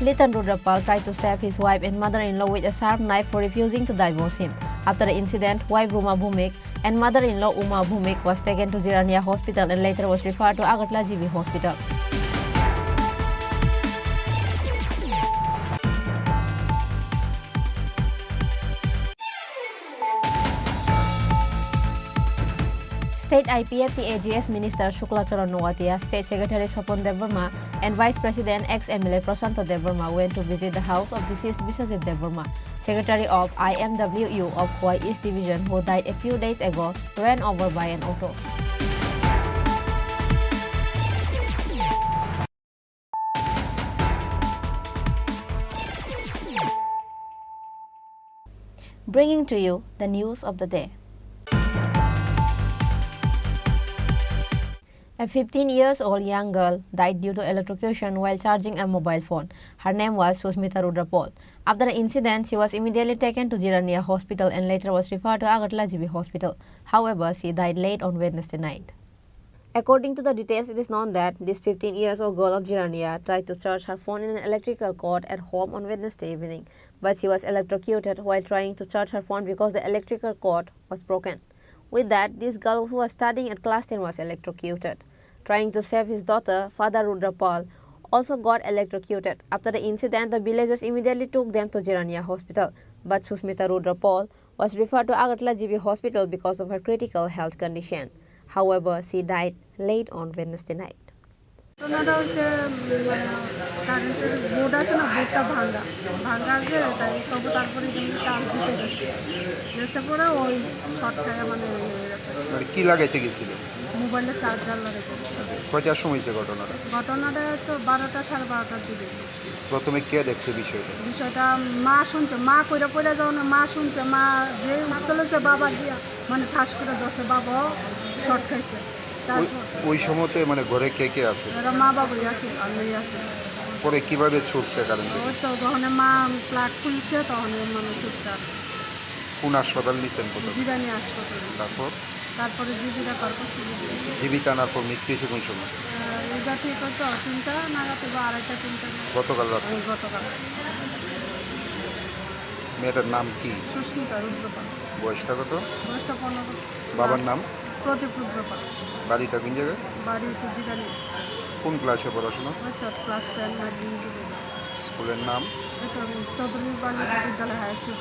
Litan Rudrapal tried to stab his wife and mother-in-law with a sharp knife for refusing to divorce him. After the incident, wife Ruma Bhumik and mother-in-law Uma Bhumik was taken to Jirania Hospital and later was referred to Agartala G B Hospital. State I P F T A G S Minister Shukla Charan Noatia, State Secretary Sopon Debbarma, and Vice President ex M L A Prashanto Debbarma went to visit the house of deceased Biswajit Debbarma, Secretary of I M W U of Khowai East Division, who died a few days ago, ran over by an auto. Bringing to you the news of the day. A fifteen years old young girl died due to electrocution while charging a mobile phone. Her name was Susmita Rudrapal. After the incident, she was immediately taken to Jirania Hospital and later was referred to Agartala G B Hospital. However, she died late on Wednesday night. According to the details, it is known that this fifteen years old girl of Jirania tried to charge her phone in an electrical cord at home on Wednesday evening, but she was electrocuted while trying to charge her phone because the electrical cord was broken. With that, this girl who was studying at class ten was electrocuted. Trying to save his daughter, Father Rudra Paul also got electrocuted. After the incident, the villagers immediately took them to Jirania Hospital, but Susmita Rudra Paul was referred to Agartala G B Hospital because of her critical health condition. However, she died late on Wednesday night. ঘটনাটা হচ্ছে, উম, মানে কারেন্টের বোর্ড আছে না, বোর্ডটা ভাঙা, ভাঙা আছে, তাই তবু তারপরে কিন্তু চার্জ দিতে গেছে, গেছে পরে ওই শর্ট খায় মানে ইয়ে হয়ে গেছে। মানে কি লাগাইতে গেছিল? মোবাইলের চার্জার লাগাইতে গেছে। কয়টার সময় হয়েছে ঘটনাটা? ঘটনাটা তো বারোটা, সাড়ে বারোটার দিকে। প্রথমে কে দেখছে বিষয়টা? বিষয়টা মা শুনছে, মা কইরা কইরা যখন মা শুনছে, মা যে মাত্র লইছে বাবা গিয়া, মানে ঠাস করে ধরছে, বাবাও শর্ট খাইছে। ওই, তারপর ওই সময়তে মানে ঘরে কে কে আছে? এরা মা বাবাই আছে, আর মেয়ে আছে। পরে কিভাবে ছুটছে কারেন্ট থেকে? ওই তো যখন মা প্লাগ খুলছে, তখন মানে ছুটছে আর কি। কোন হাসপাতাল নিছেন প্রথমে? জিরানি হাসপাতালে। তারপর? তারপরে জিবি রেফার করছে। জিবি টানার পর মৃত্যু হয়েছে কোন সময়? আহ, এটা ঠিক হয়তো তিনটা নাগাদ বা আড়াইটা, তিনটা নাগাদ। গতকাল রাতে? ওই গতকাল। মেয়েটার নাম কি? সুস্মিতা রুদ্রপাল। বয়সটা কত? বয়সটা পনেরো। বাবার নাম? প্রদীপ রুদ্রপাল। বাড়িটা কোন জায়গায়? বাড়ি হচ্ছে জিরানি। কোন ক্লাসে পড়াশোনা? ওই তো ক্লাস টেন বা ইলেভেন। স্কুলের নাম? ওই তো চৌধুরী বালিকা বিদ্যালয় হাই স্কুল।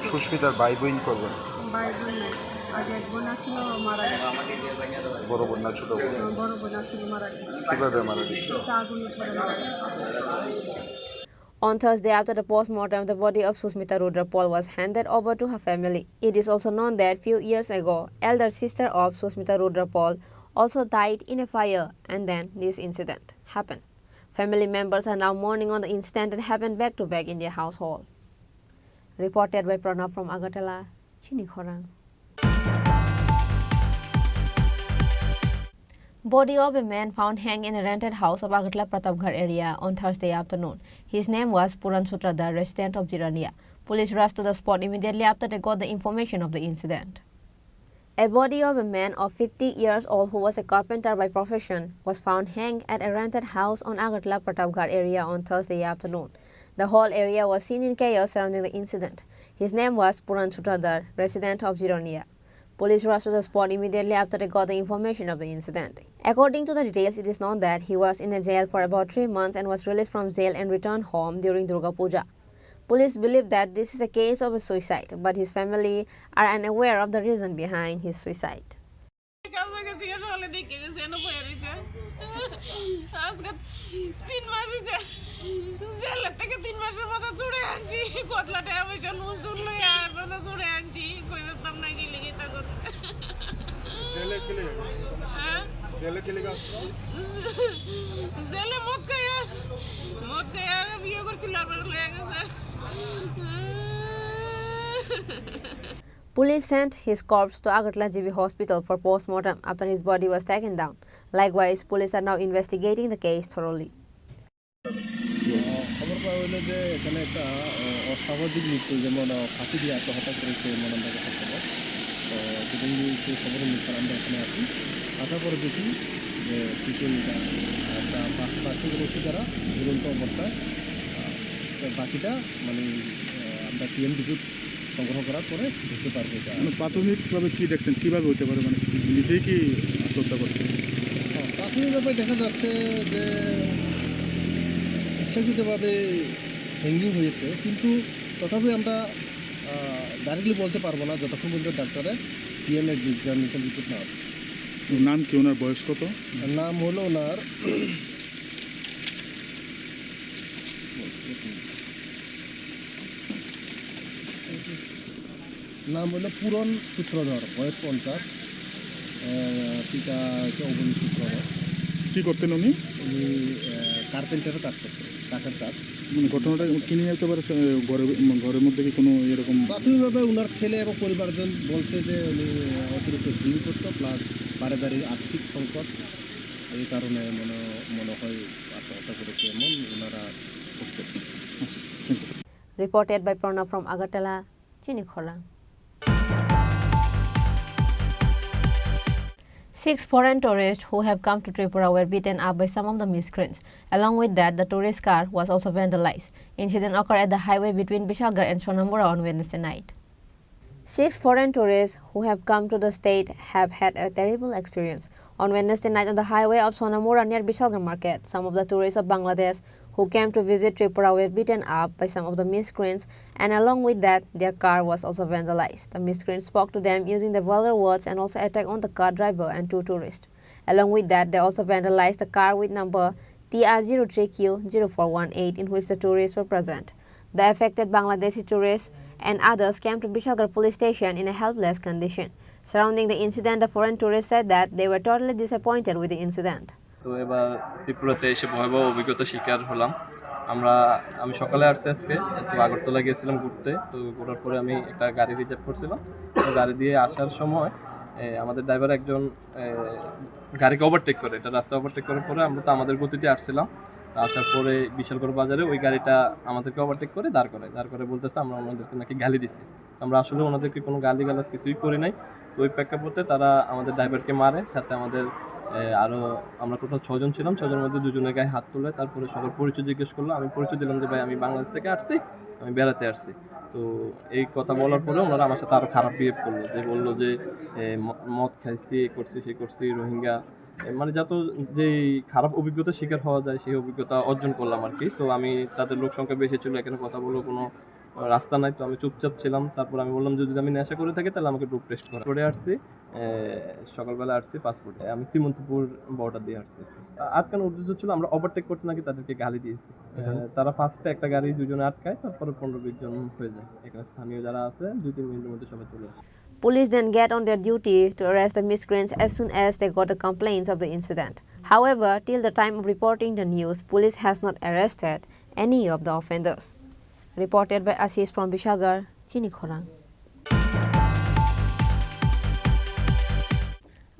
সুস্মিতার ভাই বোন কজন? ভাই বোন নাই। আগে এক বোন আছিল, মারা গেছে। বড় বোন না ছোট বোন? হ্যাঁ, বড় বোন আছিল, মারা গেছে। কিভাবে মারা গেছে? তা আগুনে পড়ে মারা গেছে। On Thursday, after the post-mortem, the body of Susmita Rudra Paul was handed over to her family. It is also known that few years ago, elder sister of Susmita Rudra Paul also died in a fire, and then this incident happened. Family members are now mourning on the incident that happened back to back in their household. Reported by Pranav from Agartala, Chini Khorang. Body of a man found hanged in a rented house of Agartala Pratapgarh area on Thursday afternoon. His name was Puran Sutradhar, resident of Jirania. Police rushed to the spot immediately after they got the information of the incident. A body of a man of fifty years old who was a carpenter by profession was found hanged at a rented house on Agartala Pratapgarh area on Thursday afternoon. The whole area was seen in chaos surrounding the incident. His name was Puran Sutradhar, resident of Jirania. Police rushed to the spot immediately after they got the information of the incident. According to the details, it is known that he was in a jail for about three months and was released from jail and returned home during Durga Puja. Police believe that this is a case of a suicide, but his family are unaware of the reason behind his suicide. কাছে গেছি গিয়া, সকালে দেখে গেছি, এনে বইয়া রইছে। আজকে তিন মাস হইছে। জেলের থেকে তিন মাসের মতো ছুড়ে আনছি। কতলা টাকা পয়সা, নুন চুন লইয়া আর মতো ছুড়ে আনছি। কই যেতাম না, কি লিখিতা করতে। জেলে কি লিখে গেছে? হ্যাঁ? জেলে কি লিখে আসলো? জেলে মদ খাইয়া, মদ খাইয়া বিয়ে করছিল, আর লইয়া গেছে। Police sent his corpse to Agartala G B hospital for postmortem after his body was taken down. Likewise, police are now investigating the case thoroughly. খবর পাওয়া হলো যে এখানে একটা, আহ, অস্বাভাবিক মৃত্যু, যেমন, আহ, ফাঁসি দিয়ে আত্মহত্যা করেছে মনোনন্দা সত্ত্বর। তো সেদিন সেই খবর অনুসারে আমরা এখানে আছি। আসার পরে দেখি যে পিছন, আহ, একটা পা-, প্লাস্টিকের রশি দ্বারা ঝুলন্ত অবস্থায়, আহ, তো বাকিটা মানে, আহ, আমরা পিএম রিপোর্ট সংগ্রহ করার পরে বুঝতে পারবো এটা। মানে প্রাথমিকভাবে কি দেখছেন, কিভাবে হইতে পারে, মানে নিজেই কি আত্মহত্যা করছে? হ্যাঁ, প্রাথমিকভাবে দেখা যাচ্ছে যে ইচ্ছাকৃতভাবে হ্যাঙ্গিং হয়েছে, কিন্তু তথাপি আমরা, আহ, ডাইরেক্টলি বলতে পারবো না যতক্ষণ পর্যন্ত ডাক্তারের পিএম এক্সামিনেশন রিপোর্ট না আসে। ওর নাম কি, ওনার বয়স কত? নাম হলো ওনার নাম হলো পূরণ সূত্রধর, বয়স পঞ্চাশ, আহ, পিতা হচ্ছে অবনী সূত্রধর। কি করতেন উনি? উনি, আহ, কার্পেন্টারের কাজ করতেন, কাঠের কাজ। মানে ঘটনাটা কি নিয়ে হতে পারে, স্যার? ঘরে, ঘরের মধ্যে কি কোনো এরকম? প্রাথমিকভাবে ওনার ছেলে এবং পরিবারজন বলছে যে উনি অতিরিক্ত ড্রিঙ্ক করতো, প্লাস পারিবারিক আর্থিক সংকট, এই কারণে মনে, মনে হয় আত্মহত্যা করেছে এমন ওনারা করতে। Reported by Pranab from Agartala, Chini Khorang. Six foreign tourists who have come to Tripura were beaten up by some of the miscreants. Along with that, the tourist car was also vandalized. Incident occurred at the highway between Bishalgarh and Sonamura on Wednesday night. Six foreign tourists who have come to the state have had a terrible experience. On Wednesday night on the highway of Sonamura near Bishalgarh market, some of the tourists of Bangladesh who came to visit Tripura were beaten up by some of the miscreants, and along with that, their car was also vandalized. The miscreants spoke to them using the vulgar words and also attacked on the car driver and two tourists. Along with that, they also vandalized the car with number T R zero three Q zero four one eight in which the tourists were present. The affected Bangladeshi tourists and others came to Bishalgarh police station in a helpless condition. Surrounding the incident, the foreign tourists said that they were totally disappointed with the incident. তো এবার ত্রিপুরাতে এসে ভয়াবহ অভিজ্ঞতা শিকার হলাম। আমরা, আমি সকালে আসছি আজকে, তো আগরতলা গিয়েছিলাম ঘুরতে। তো ঘোরার পরে আমি একটা গাড়ি রিজার্ভ করছিলাম। তো গাড়ি দিয়ে আসার সময়, এ, আমাদের ড্রাইভার একজন, এ, গাড়িকে ওভারটেক করে, এটা রাস্তা ওভারটেক করার পরে আমরা তো আমাদের গতিতে আসছিলাম। তো আসার পরে বিশালগড় বাজারে ওই গাড়িটা আমাদেরকে ওভারটেক করে দাঁড় করে, দাঁড় করে বলতেছে আমরা ওনাদেরকে নাকি গালি দিচ্ছি। আমরা আসলে ওনাদেরকে কোনো গালিগালাজ কিছুই করি নাই। তো ওই প্রেক্ষাপটে তারা আমাদের ড্রাইভারকে মারে, সাথে আমাদের, এ, আরো আমরা টোটাল ছজন ছিলাম, ছজনের মধ্যে দুজনের গায়ে হাত তুলে, তারপরে সবার পরিচয় জিজ্ঞেস করলো। আমি পরিচয় দিলাম যে, "ভাই, আমি বাংলাদেশ থেকে আসছি, আমি বেড়াতে আসছি।" তো এই কথা বলার পরে ওনারা আমার সাথে আরো খারাপ বিহেভ করলো, যে বললো যে, এ, ম-, মদ খাইছি, এ করছি, সে করছি, রোহিঙ্গা, এ, মানে যত যেই খারাপ অভিজ্ঞতা শিকার হওয়া যায়, সেই অভিজ্ঞতা অর্জন করলাম আর কি। তো আমি তাদের লোক সংখ্যা বেশি ছিল, এখানে কথা বলবো কোনো রাস্তা নাই, তো আমি চুপচাপ ছিলাম। তারপর আমি বললাম যে, "যদি আমি নেশা করে থাকি, তাহলে আমাকে ডোপ টেস্ট করা।" করে আসছি, এ, সকালবেলা আসছি পাসপোর্টে। আমি শ্রীমন্তপুর বর্ডার দিয়ে আসছি। আ-, আটকানোর উদ্দেশ্য ছিল আমরা ওভারটেক করতে নাকি তাদেরকে গালি দিয়েছি। এখানে? এ, তারা ফার্স্টে একটা গাড়ি দুজনে আটকায়, তারপরে পনেরো বিশ জন হয়ে যায়। এখানে স্থানীয় যারা আছে, দুই তিন মিনিটের মধ্যে সবাই চলে আসে। Police then get on their duty to arrest the miscreants as soon as they got the complaints of the incident. However, till the time of reporting the news, police has not arrested any of the offenders. Reported by Ashish from Bishalgarh, Chini Khorang.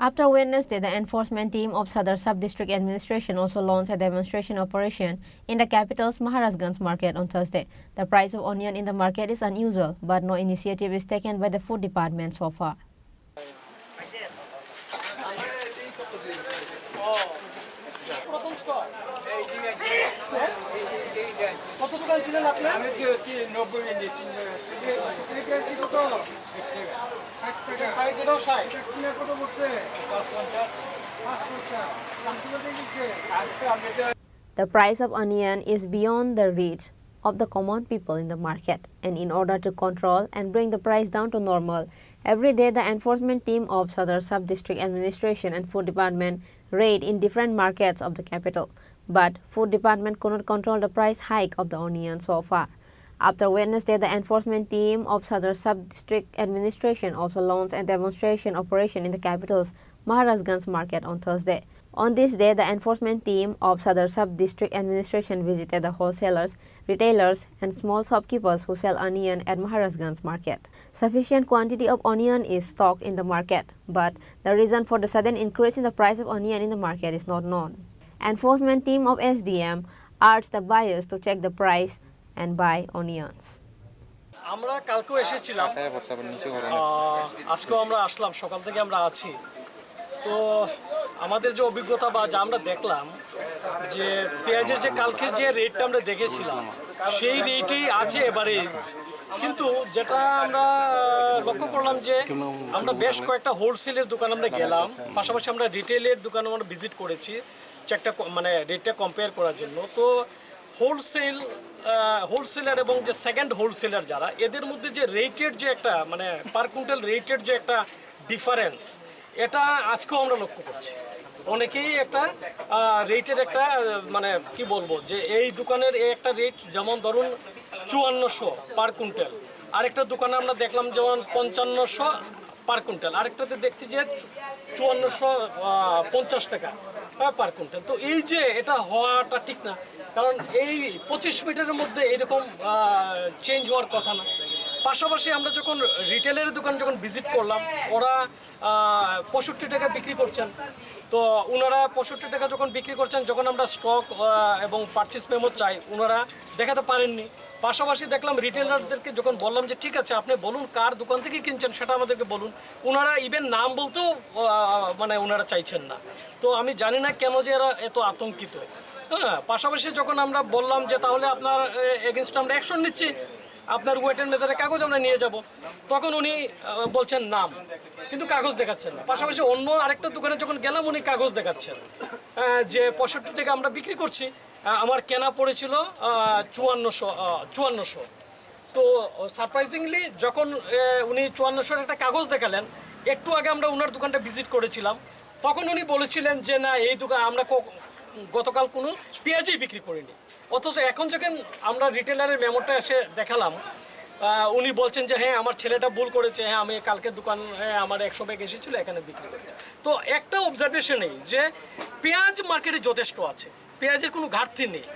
After Wednesday, the enforcement team of Sadar Sub-District Administration also launched a demonstration operation in the capital's Maharajganj market on Thursday. The price of onion in the market is unusual, but no initiative is taken by the food department so far. কত দোকান ছিলেন আপনি? আমি দিয়েছি নব্বই ইঞ্চি, তিন জায়গায়। এই পেঁয়াজ কত? ষাট টাকা। ষাট, এটাও ষাট। এটা কিনা কত পড়ছে? পাঁচ পঞ্চাশ। পাঁচ পঞ্চাশ। দাম তুলে দিয়ে দিচ্ছে। আজকে আমি তো The price of onion is beyond the reach of the common people in the market, and in order to control and bring the price down to normal, every day the enforcement team of Sadar Sub-District Administration and Food Department raid in different markets of the capital. But Food Department could not control the price hike of the onion so far. After Wednesday, the enforcement team of Sadar Sub-District Administration also launched a demonstration operation in the capital's Maharajganj market on Thursday. On this day, the enforcement team of Sadar Sub-District Administration visited the wholesalers, retailers, and small shopkeepers who sell onion at Maharajganj market. Sufficient quantity of onion is stocked in the market, but the reason for the sudden increase in the price of onion in the market is not known. Enforcement team of S D M urged the buyers to check the price and buy onions. আমরা কালকেও এসেছিলাম। আহ, আজকেও আমরা আসলাম, সকাল থেকে আমরা আছি। তো আমাদের যে অভিজ্ঞতা বা যা আমরা দেখলাম, যে পেঁয়াজের যে কালকে যে রেটটা আমরা দেখেছিলাম, সেই রেটেই আছে এভারেজ। কিন্তু যেটা আমরা লক্ষ্য করলাম যে আমরা বেশ কয়েকটা হোলসেলের দোকান আমরা গেলাম, পাশাপাশি আমরা রিটেলের দোকানে আমরা ভিজিট করেছি, চেকটা ক-, মানে রেটটা কম্পেয়ার করার জন্য। তো হোলসেল, আহ, হোলসেলার এবং যে সেকেন্ড হোলসেলার যারা, এদের মধ্যে যে রেটের যে একটা, মানে, পার কুইন্টাল রেটের যে একটা ডিফারেন্স, এটা আজকেও আমরা লক্ষ্য করছি। অনেকেই একটা, আহ, রেটের একটা, আহ, মানে, কি বলবো, যে এই দোকানের এই একটা রেট, যেমন ধরুন চুয়ান্নশো পার কুইন্টাল, আরেকটা দোকানে আমরা দেখলাম যেমন পঞ্চান্নশো পার কুইন্টাল, আরেকটাতে দেখছি যে চুয়ান্নশো, আহ, পঞ্চাশ টাকা, হ্যাঁ, পার কুইন্টাল। তো এই যে এটা হওয়াটা ঠিক না, কারণ এই পঁচিশ মিনিটের মধ্যে এরকম, আহ, চেঞ্জ হওয়ার কথা না। পাশাপাশি আমরা যখন রিটেলের দোকান যখন ভিজিট করলাম, ওরা, আহ, পঁয়ষট্টি টাকা বিক্রি করছেন। তো ওনারা পঁয়ষট্টি টাকা যখন বিক্রি করছেন, যখন আমরা স্টক, আহ, এবং পারচেজ মেমো চাই, ওনারা দেখাতে পারেননি। পাশাপাশি দেখলাম রিটেলারদেরকে যখন বললাম যে, "ঠিক আছে, আপনি বলুন কার দোকান থেকে কিনছেন, সেটা আমাদেরকে বলুন", ওনারা ইভেন নাম বলতেও, আহ, মানে, ওনারা চাইছেন না। তো আমি জানি না কেন যে এরা এত আতঙ্কিত। হ্যাঁ, পাশাপাশি যখন আমরা বললাম যে, "তাহলে আপনার, এ, এগেইনস্টে আমরা অ্যাকশন নিচ্ছি, আপনার ওয়েট অ্যান্ড মেজারের কাগজ আমরা নিয়ে যাব", তখন উনি, আহ, বলছেন নাম, কিন্তু কাগজ দেখাচ্ছেন না। পাশাপাশি অন্য আরেকটা দোকানে যখন গেলাম, উনি কাগজ দেখাচ্ছেন, আহ, যে পঁয়ষট্টি টাকা আমরা বিক্রি করছি, আহ, আমার কেনা পড়েছিল, আহ, চুয়ান্নশো, আহ, চুয়ান্নশো। তো সারপ্রাইজিংলি যখন, আহ, উনি চুয়ান্নশোর একটা কাগজ দেখালেন, একটু আগে আমরা ওনার দোকানটা ভিজিট করেছিলাম, তখন উনি বলেছিলেন যে, "না, এই দোকান আমরা ক-, গতকাল কোনো পেঁয়াজই বিক্রি করিনি।" অথচ এখন যখন আমরা রিটেলারের মেমোটা এসে দেখালাম, আহ, উনি বলছেন যে, "হ্যাঁ, আমার ছেলেটা ভুল করেছে, হ্যাঁ, আমি কালকে দোকান, হ্যাঁ, আমার একশো ব্যাগ এসেছিল, এখানে বিক্রি করেছে।" তো একটা অবজারভেশন এই যে পেঁয়াজ মার্কেটে যথেষ্ট আছে, পেঁয়াজের কোনো ঘাটতি নেই।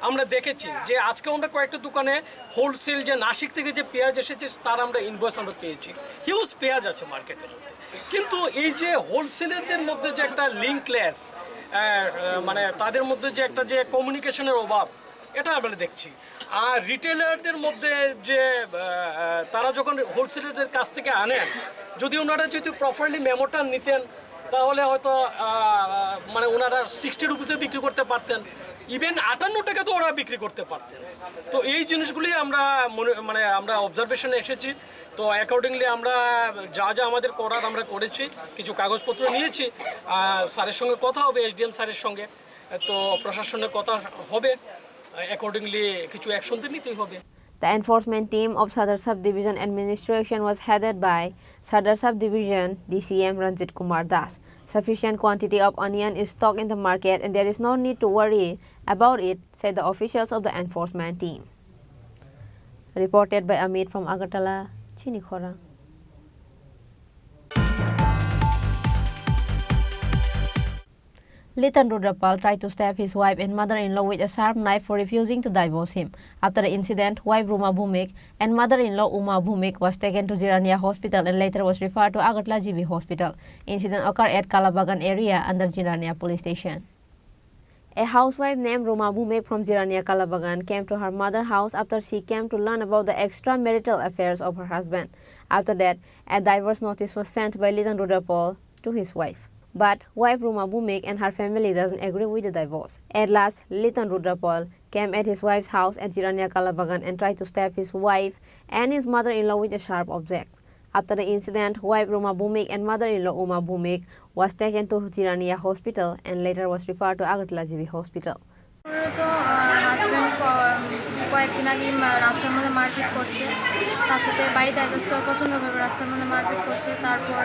আমরা দেখেছি যে আজকে আমরা কয়েকটা দোকানে হোলসেল যে নাসিক থেকে যে পেঁয়াজ এসেছে, তার আমরা ইনভয়েস আমরা পেয়েছি। হিউজ পেঁয়াজ আছে মার্কেটের মধ্যে, কিন্তু এই যে হোলসেলারদের মধ্যে যে একটা লিঙ্কলেস, আহ, আহ, মানে তাদের মধ্যে যে একটা যে কমিউনিকেশনের অভাব, এটা আমরা দেখছি। আর রিটেলারদের মধ্যে যে, আহ, আহ, তারা যখন হোলসেলারদের কাছ থেকে আনেন, যদি ওনারা যদি প্রপারলি মেমোটা নিতেন, তাহলে হয়তো, আহ, মানে ওনারা সিক্সটি রুপিসে বিক্রি করতে পারতেন, ইভেন আটান্ন টাকা তো ওরা বিক্রি করতে পারতেন। তো এই জিনিসগুলি আমরা মনে, মানে আমরা অবজারভেশনে এসেছি। তো অ্যাকর্ডিংলি আমরা যা যা আমাদের করার আমরা করেছি, কিছু কাগজপত্র নিয়েছি। আহ, স্যারের সঙ্গে কথা হবে, এসডিএম স্যারের সঙ্গে। তো প্রশাসনের কথা হবে, অ্যাকর্ডিংলি কিছু অ্যাকশন তো নিতেই হবে। The enforcement team of Sadar Subdivision Administration was headed by Sadar Subdivision D C M Ranjit Kumar Das. Sufficient quantity of onion is stocked in the market and there is no need to worry about it, said the officials of the enforcement team. Reported by Amit from Agartala, Chini Khorang. Litan Rudrapal tried to stab his wife and mother-in-law with a sharp knife for refusing to divorce him. After the incident, wife Ruma Bhumik and mother-in-law Uma Bhumik was taken to Jirania Hospital and later was referred to Agartala G B Hospital. Incident occurred at Kalabagan area under Jirania Police Station. A housewife named Ruma Bhumik from Jirania Kalabagan came to her mother house after she came to learn about the extramarital affairs of her husband. After that, a divorce notice was sent by Litan Rudrapal to his wife. But wife Ruma Bhumik and her family doesn't agree with the divorce. At last, Litan Rudrapal came at his wife's house at Jirania Kalabagan and tried to stab his wife and his mother-in-law with a sharp object. After the incident, wife Ruma Bhumik and mother-in-law Uma Bhumik was taken to Jirania Hospital and later was referred to Agartala G B Hospital. মূলত, আহ, হাজব্যান্ড ক-, কয়েকদিন আগে মা-, রাস্তার মধ্যে মারপিট করছে। রাস্তাতে বাড়িতে অ্যাটাচ করে প্রচণ্ডভাবে রাস্তার মধ্যে মারপিট করছে। তারপর,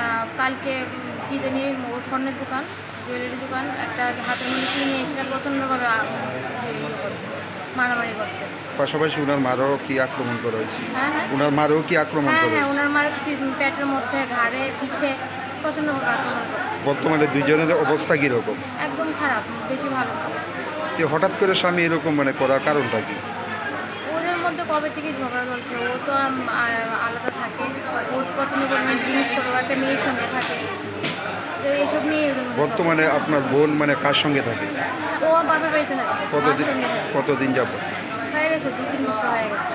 আহ, কালকে, উম, কি জানি, ওর স্বর্ণের দোকান, জুয়েলারি দোকান, একটা হাতের মধ্যে কি নিয়ে সেটা প্রচণ্ডভাবে, আহ, ইয়ে করছে। মারামারি করছে। পাশাপাশি ওনার মারও কি আক্রমণ করা হয়েছে? হ্যাঁ, হ্যাঁ। ওনার মারও কি আক্রমণ হ্যাঁ, করা হ্যাঁ, হয়েছে? ওনার মারে তো পি-, পেটের মধ্যে, ঘাড়ে, পিঠে প্রচণ্ডভাবে আক্রমণ করছে। বর্তমানে দুইজনের অবস্থা কিরকম? একদম খারাপ, বেশি ভালো না। তো হঠাৎ করে স্বামী এরকম মানে করার কারণটা কি? ওদের মধ্যে কবে থেকে ঝগড়া চলছে, ও তো আম-, আ-, আলাদা থাকে, ওর প্রচণ্ড পরিমাণে জিনিস করে, ও একটা মেয়ের সঙ্গে থাকে, তো এইসব নিয়ে ওদের মধ্যে ঝগড়া। বর্তমানে আপনার বোন মানে কার সঙ্গে থাকে? ও বাপের বাড়িতে থাকে, মার কতদিন, সঙ্গে থাকে। কতদিন যাবত? হয়ে গেছে, দুই তিন বছর হয়ে গেছে।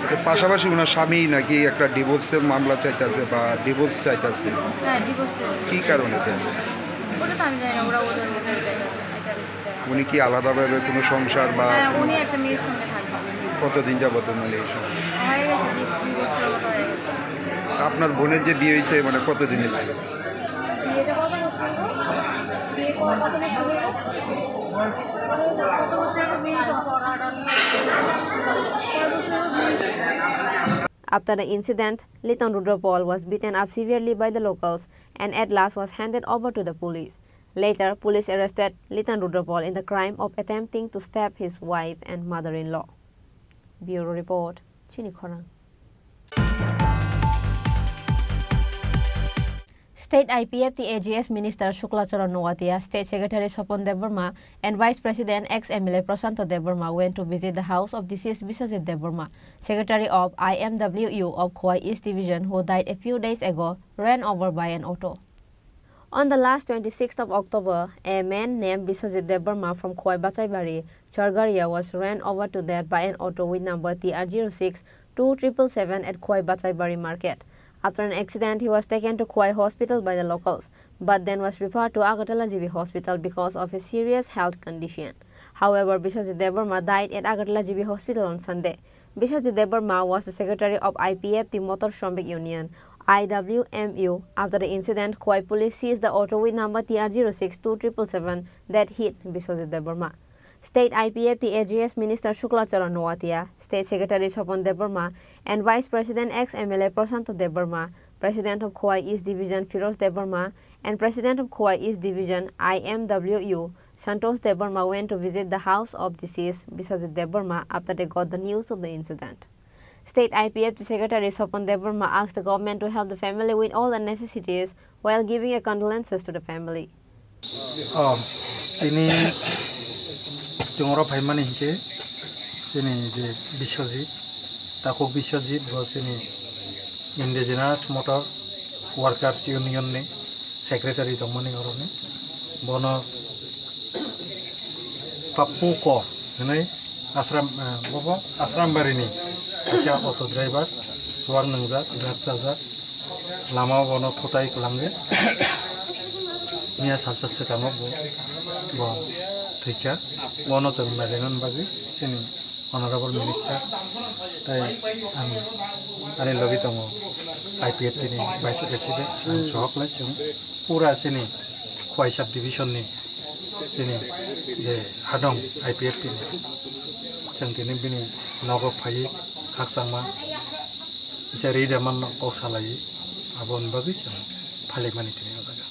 তো পাশাপাশি ওনার স্বামী নাকি একটা ডিভোর্সের মামলা চাইতেছে বা ডিভোর্স চাইতেছে। হ্যাঁ, ডিভোর্সের। কি কারণে চাইতেছে? ওটা তো আমি জানি না, ওরা ওদের মধ্যে এটা, এটা আমি ঠিক জানি না। উনি কি আলাদাভাবে কোনো সংসার বা হ্যাঁ, কোনো উনি একটা মেয়ের সঙ্গে থাকবে। কতদিন যাবত মানে এই সংসার? হয়ে গেছে, দুই, দুই বছরের মতো হয়ে গেছে। আপনার বোনের যে বিয়ে হয়েছে, মানে কতদিন হয়েছে? বিয়েটা কত বছর হলো? বিয়ে ক-, কত বছর হলো? কত বছর হলো বিয়ে হয়েছে? কয় বছর হলো বিয়ে হয়েছে? After the incident, Liton Rudra Paul was beaten up severely by the locals and at last was handed over to the police. Later, police arrested Liton Rudra Paul in the crime of attempting to stab his wife and mother-in-law. Bureau report, Chini Khorang. State I P F T A G S Minister Shukla Charan Noatia, State Secretary Sopon Debbarma, and Vice President ex M L A Prashanto Debbarma went to visit the house of deceased Biswajit Debbarma, Secretary of I M W U of Khowai East Division, who died a few days ago, ran over by an auto. On the last twenty-sixth of October, a man named Biswajit Debbarma from Khowai Bachaibari, Chorgaria, was ran over to death by an auto with number T R zero six two triple seven at Khowai Bachaibari Market. After an accident, he was taken to Khowai Hospital by the locals, but then was referred to Agartala G B Hospital because of a serious health condition. However, Biswajit Debbarma died at Agartala G B Hospital on Sunday. Biswajit Debbarma was the secretary of I P F T Motor Shramik Union, I W M U. After the incident, Khowai police seized the auto with number T R zero six two triple seven that hit Biswajit Debbarma. State I P F T A G S Minister Shukla Charan Noatia, State Secretary Sopon Debbarma, and Vice President ex M L A Prashanto Debbarma, President of Khowai East Division Firoz Debbarma, and President of Khowai East Division I M W U Santosh Debbarma went to visit the house of deceased Biswajit Debbarma after they got the news of the incident. State I P F T Secretary Sopon Debbarma asked the government to help the family with all the necessities while giving a condolences to the family. Oh, tini chwng oro phaimani hinkhe chini je Biswajit, Takhuk Biswajit, bo chini Indigenous Motor Workers Union ni secretary tongmani oroni. Bono Pappu Kor hinwi Asram, eh, bobo Asrambari ni kaisa auto driver, chuwak nwngjak, drug chajak, lama o bono phutai kwlangwi miya salsa swkango bo, bo thwikha. Bono chwng nailainani bagwi chini Honorable Minister tei ang ani logi tongo I P F T ni Vice President, ang sohok lai chwng pura chini Khowai Sub Division ni chini je hadong I P F T ni chwng tini bini nogo phaiwi khakchangma kisa ri da manno kok salaiwi aboni bagwi chwng phailaimani tini o jaga.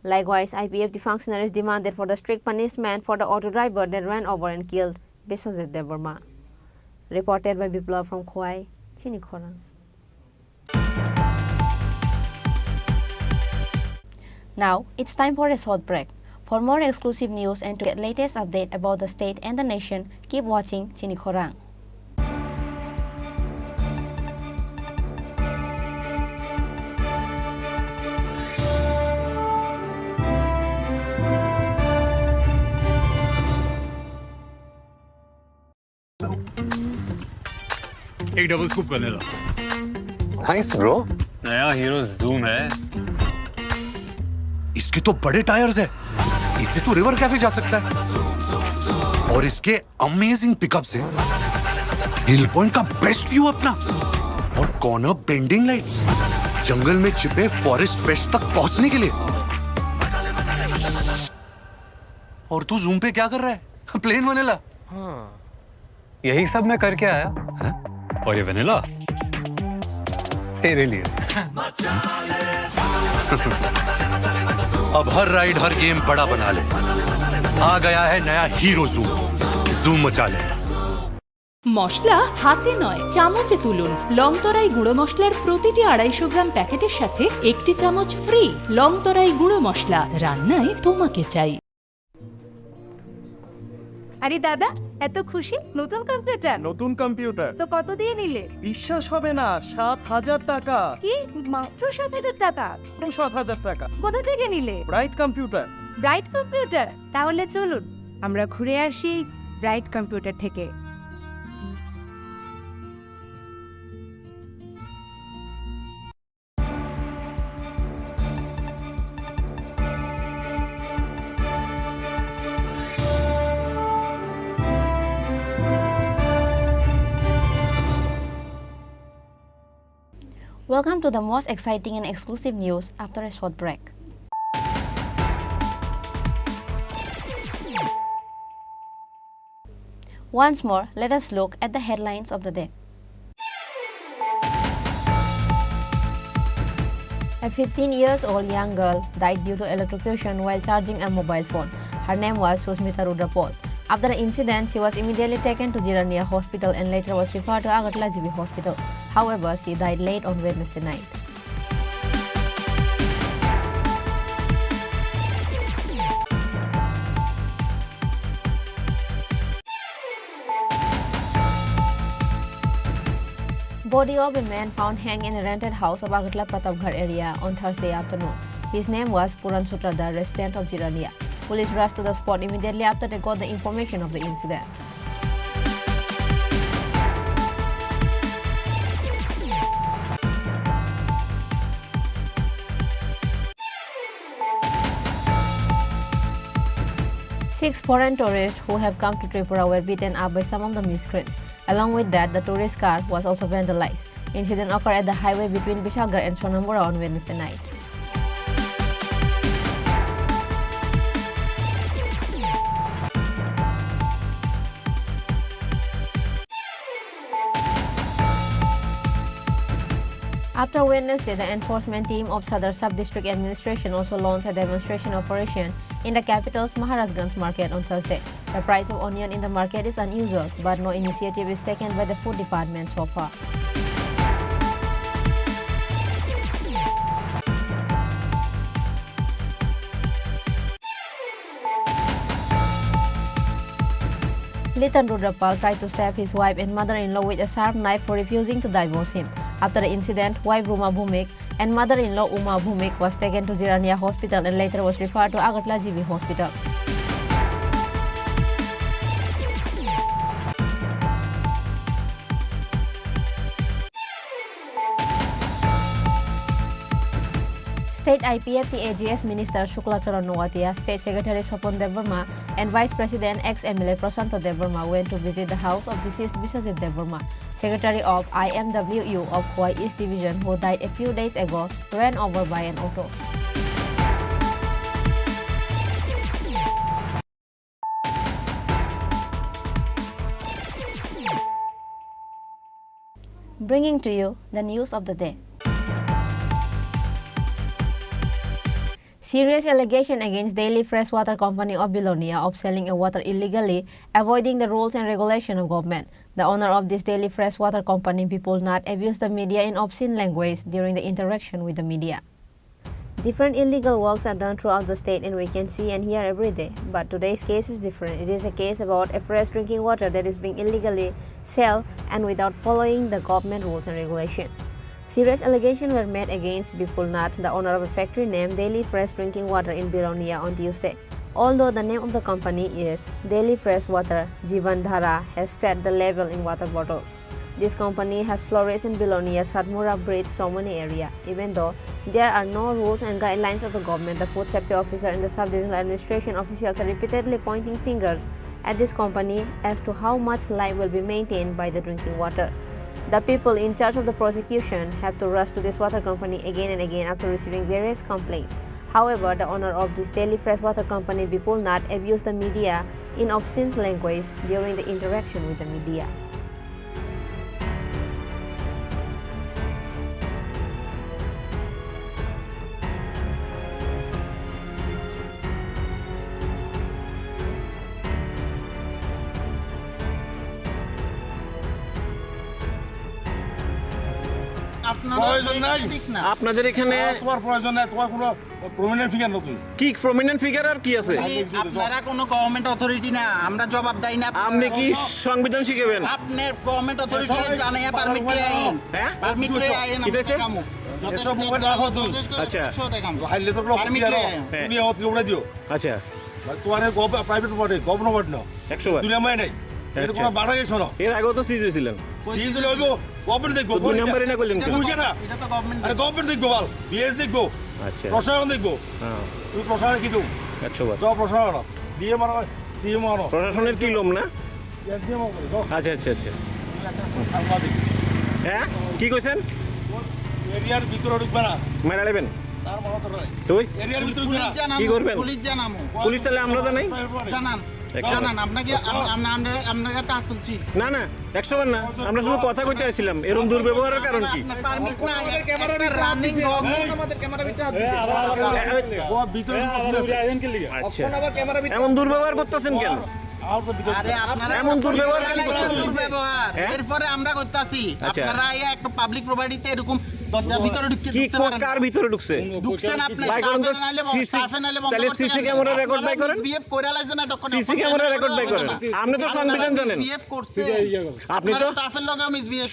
Likewise, I P F T functionaries demanded for the strict punishment for the auto driver that ran over and killed Biswajit Debbarma. Reported by Biplab from Khowai, Chini Khorang. Now, it's time for a short break. For more exclusive news and to get latest update about the state and the nation, keep watching Chini Khorang. एक double scoop vanilla. Thanks, bro। नया hero zoom है। इसके तो बड़े टायर्स है, इससे तो river cafe जा सकता है। और इसके अमेजिंग पिकअप से हिल पॉइंट का बेस्ट व्यू अपना और कॉर्नर बेंडिंग लाइट्स, जंगल में छिपे फॉरेस्ट फ्रेश तक पहुंचने के लिए। और तू जूम पे क्या कर रहा है? Plain vanilla. हाँ। यही सब मैं करके आया। हैं? और ये वेनिला? तेरे लिए। अब हर राइड, हर गेम बड़ा बना ले। आ गया है नया हीरो जूम। जूम मचा ले। মশলা হাতে নয়, চামচে তুলুন। লং তরাই গুঁড়ো মশলার প্রতিটি আড়াইশো গ্রাম প্যাকেটের সাথে একটি চামচ ফ্রি। লং তরাই গুঁড়ো মশলা, রান্নায় তোমাকে চাই। আরে দাদা, এত খুশি? নতুন কম্পিউটার? নতুন কম্পিউটার। তো কত দিয়ে নিলে? বিশ্বাস হবে না, সাত হাজার টাকা। কি? মাত্র সাত হাজার টাকা? মাত্র সাত হাজার টাকা। কোথা থেকে নিলে? Bright computer. Bright computer? তাহলে চলুন, আমরা ঘুরে আসি ব্রাইট কম্পিউটার থেকে। Welcome to the most exciting and exclusive news after a short break. Once more, let us look at the headlines of the day. A fifteen years old young girl died due to electrocution while charging a mobile phone. Her name was Susmita Rudrapol. After the incident, she was immediately taken to Jirania Hospital and later was referred to Agartala G B Hospital. However, she died late on Wednesday night. Body of a man found hanged in a rented house of Agartala Pratapgarh area on Thursday afternoon. His name was Puran Sutradhar, resident of Jirania. Police rushed to the spot immediately after they got the information of the incident. Six foreign tourists who have come to Tripura were beaten up by some of the miscreants. Along with that, the tourist car was also vandalized. Incident occurred at the highway between Bishalgarh and Sonamura on Wednesday night. After Wednesday, the enforcement team of Sadar Sub-District Administration also launched a demonstration operation in the capital's Maharajganj market on Thursday. The price of onion in the market is unusual, but no initiative is taken by the food department so far. Litan Rudrapal tried to stab his wife and mother-in-law with a sharp knife for refusing to divorce him. After the incident, wife Ruma Bhumik and mother-in-law Uma Bhumik was taken to Jirania Hospital and later was referred to Agartala G B Hospital. State I P F T A G S Minister Shukla Charan Noatia, State Secretary Sopon Debbarma, and Vice President ex M L A Prashanto Debbarma went to visit the house of deceased Biswajit Debbarma, Secretary of I M W U of Khowai East Division, who died a few days ago, ran over by an auto. Bringing to you the news of the day. Serious allegation against Delhi Freshwater Company of Belonia of selling a water illegally, avoiding the rules and regulation of government. The owner of this Delhi Freshwater Company, Bipul Nath, abused the media in obscene language during the interaction with the media. Different illegal works are done throughout the state and we can see and hear every day. But today's case is different. It is a case about a fresh drinking water that is being illegally sold and without following the government rules and regulation. Serious allegations were made against Bipul Nath, the owner of a factory named Delhi Fresh Drinking Water in Belonia on Tuesday. Although the name of the company is Delhi Fresh Water, Jeevan Dhara has set the label in water bottles. This company has flourished in Belonia, Satmura Bridge, Somoni area. Even though there are no rules and guidelines of the government, the food safety officer and the sub-divisional administration officials are repeatedly pointing fingers at this company as to how much life will be maintained by the drinking water. The people in charge of the prosecution have to rush to this water company again and again after receiving various complaints. However, the owner of this Delhi Fresh Water Company, Bipul Nath, abused the media in obscene language during the interaction with the media. আপনারা প্রয়োজন নাই। ঠিক না। আপনাদের এখানে আমার তোমার প্রয়োজন নাই, তোমার কোনো প্রমিনেন্ট ফিগার না তুমি। কি প্রমিনেন্ট ফিগার আর কি আছে? আপনি, আপনারা কোনো গভর্নমেন্ট অথরিটি না, আমরা জবাব দেই না। আপনি কি সংবিধান শিখাবেন? আপনি গভর্নমেন্ট অথরিটি জানাইয়া পারমিট লই আইন। হ্যাঁ? পারমিট লই আইন। কি হয়েছে? এসব মোবাইল রাখো তুমি। আচ্ছা। পারমিট লই আইন। হ্যাঁ। দুনিয়া হতে উড়ে দিও। আচ্ছা। মানে তোমার এই গভ-, প্রাইভেট প্রপার্টি, গভর্নমেন্ট না। একশো বার। দুনিয়া মাই নাই। এর আচ্ছা। কোনো বাড়া গেছো না। এর আগেও তো সিজ হয়েছিলেন। সিজ হলে হইবো, গভর্নমেন্ট দেখবো। তো দুই নম্বরে না করলেন কেন? তুমি কেন? এটা তো গভর্নমেন্ট আরে দেখবে। গভর্নমেন্ট দেখবো বল, বিএস দেখবো, আচ্ছা। প্রশাসন দেখবো। হ্যাঁ। তুমি প্রশাসন কি দেবো? একশো বার। যাও প্রশাসন আনো। দিয়ে মারো, দিয়ে মারো। প্রশাসনের কি লোম না? একদম মারো, যাও। আচ্ছা, আচ্ছা, আচ্ছা। তুমি একটা সাংবাদিক। হ্যাঁ? কি কইছেন? এরিয়ার ভিতরে ঢুকবে না। মেরা নেবেন? তার মনে তো নাই। তুই? এরিয়ার ভিতরে ঢুকবে না। পুলিশ জানামু, কি করবেন? পুলিশ জানামু। পুলিশ তাহলে আমরা জানাই? জানান। একশো বার। জানান, আপনাকে, আপ-, আমরা, আমরা, আমরা কাছে হাত তুলছি। না, না, একশো বার না। আমরা শুধু কথা কইতে আসছিলাম। এরকম দুর্ব্যবহারের কারণ কি? আপনার পারমিট নাই, একটা রানিং গন। আমাদের ক্যামেরা ভিতরে হাত দিছে। এ, ওই, ও ভিতরে ঢুকছে। আচ্ছা। এমন দুর্ব্যবহার করতেছেন কেন? আরে, আপনারা এমন দুর্ব্যবহার কেন করতেছেন? দুর্ব্যবহার। হ্যাঁ? এরপরে আমরা করতেছি। আচ্ছা। আপনারা এই একটা পাবলিক প্রপার্টিতে এরকম দরজার ভিতরে ঢুকতে, কি, ঢুকতে পারেন না। কার ভিতরে ঢুকছে? ঢুকছেন আপনি। বাইক স্টাফে নাইলে, ঠিক আছে। স্টাফে নাইলে বন্ধ তাহলে করতে সিসি পারেন। ক্যামেরা রেকর্ড আপনারা বাই করেন। মিসবিহেভ করে লাইছেন এতক্ষণ। সিসি ক্যামেরা রেকর্ড বাই করেন। আপনি তো সংবিধান জানেন। মিসবিহেভ করছেন। আপনি তো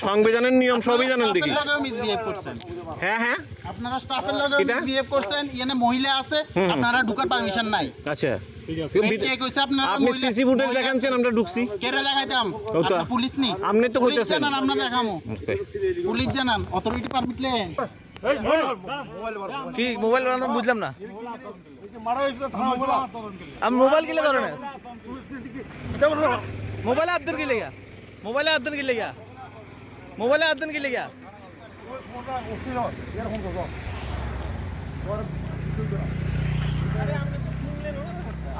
সংবিধানের নিয়ম সবই জানেন দেখি। স্টাফের লগে মিসবিহেভ করছেন। হ্যাঁ, হ্যাঁ। আপনারা স্টাফের লগে কিতা? মিসবিহেভ করছেন, এখানে মহিলা আছে, হুম, হুম। আপনারা ঢুকার পারমিশন নাই। আচ্ছা। এই কে কইছে আপনারা আপনি মহিলা, সিসি ফুটেজ মহিলা দেখাচ্ছেন, আমরা ঢুকছি। কেরে দেখাইতাম? ও তো। আপনি পুলিশ নি? আপনি তো পুলিশ কইতেছেন। জানান, আমরা দেখামু। ওকে। পুলিশ জানান, অথরিটি পারমিট লেন। কি মোবাইল বানানো বুঝলাম না। আমি মোবাইল কিলে ধরে না। মোবাইল আব্দুল কিলে গিয়া। মোবাইল আব্দুল কিলে গিয়া। মোবাইল আব্দুল কিলে গিয়া।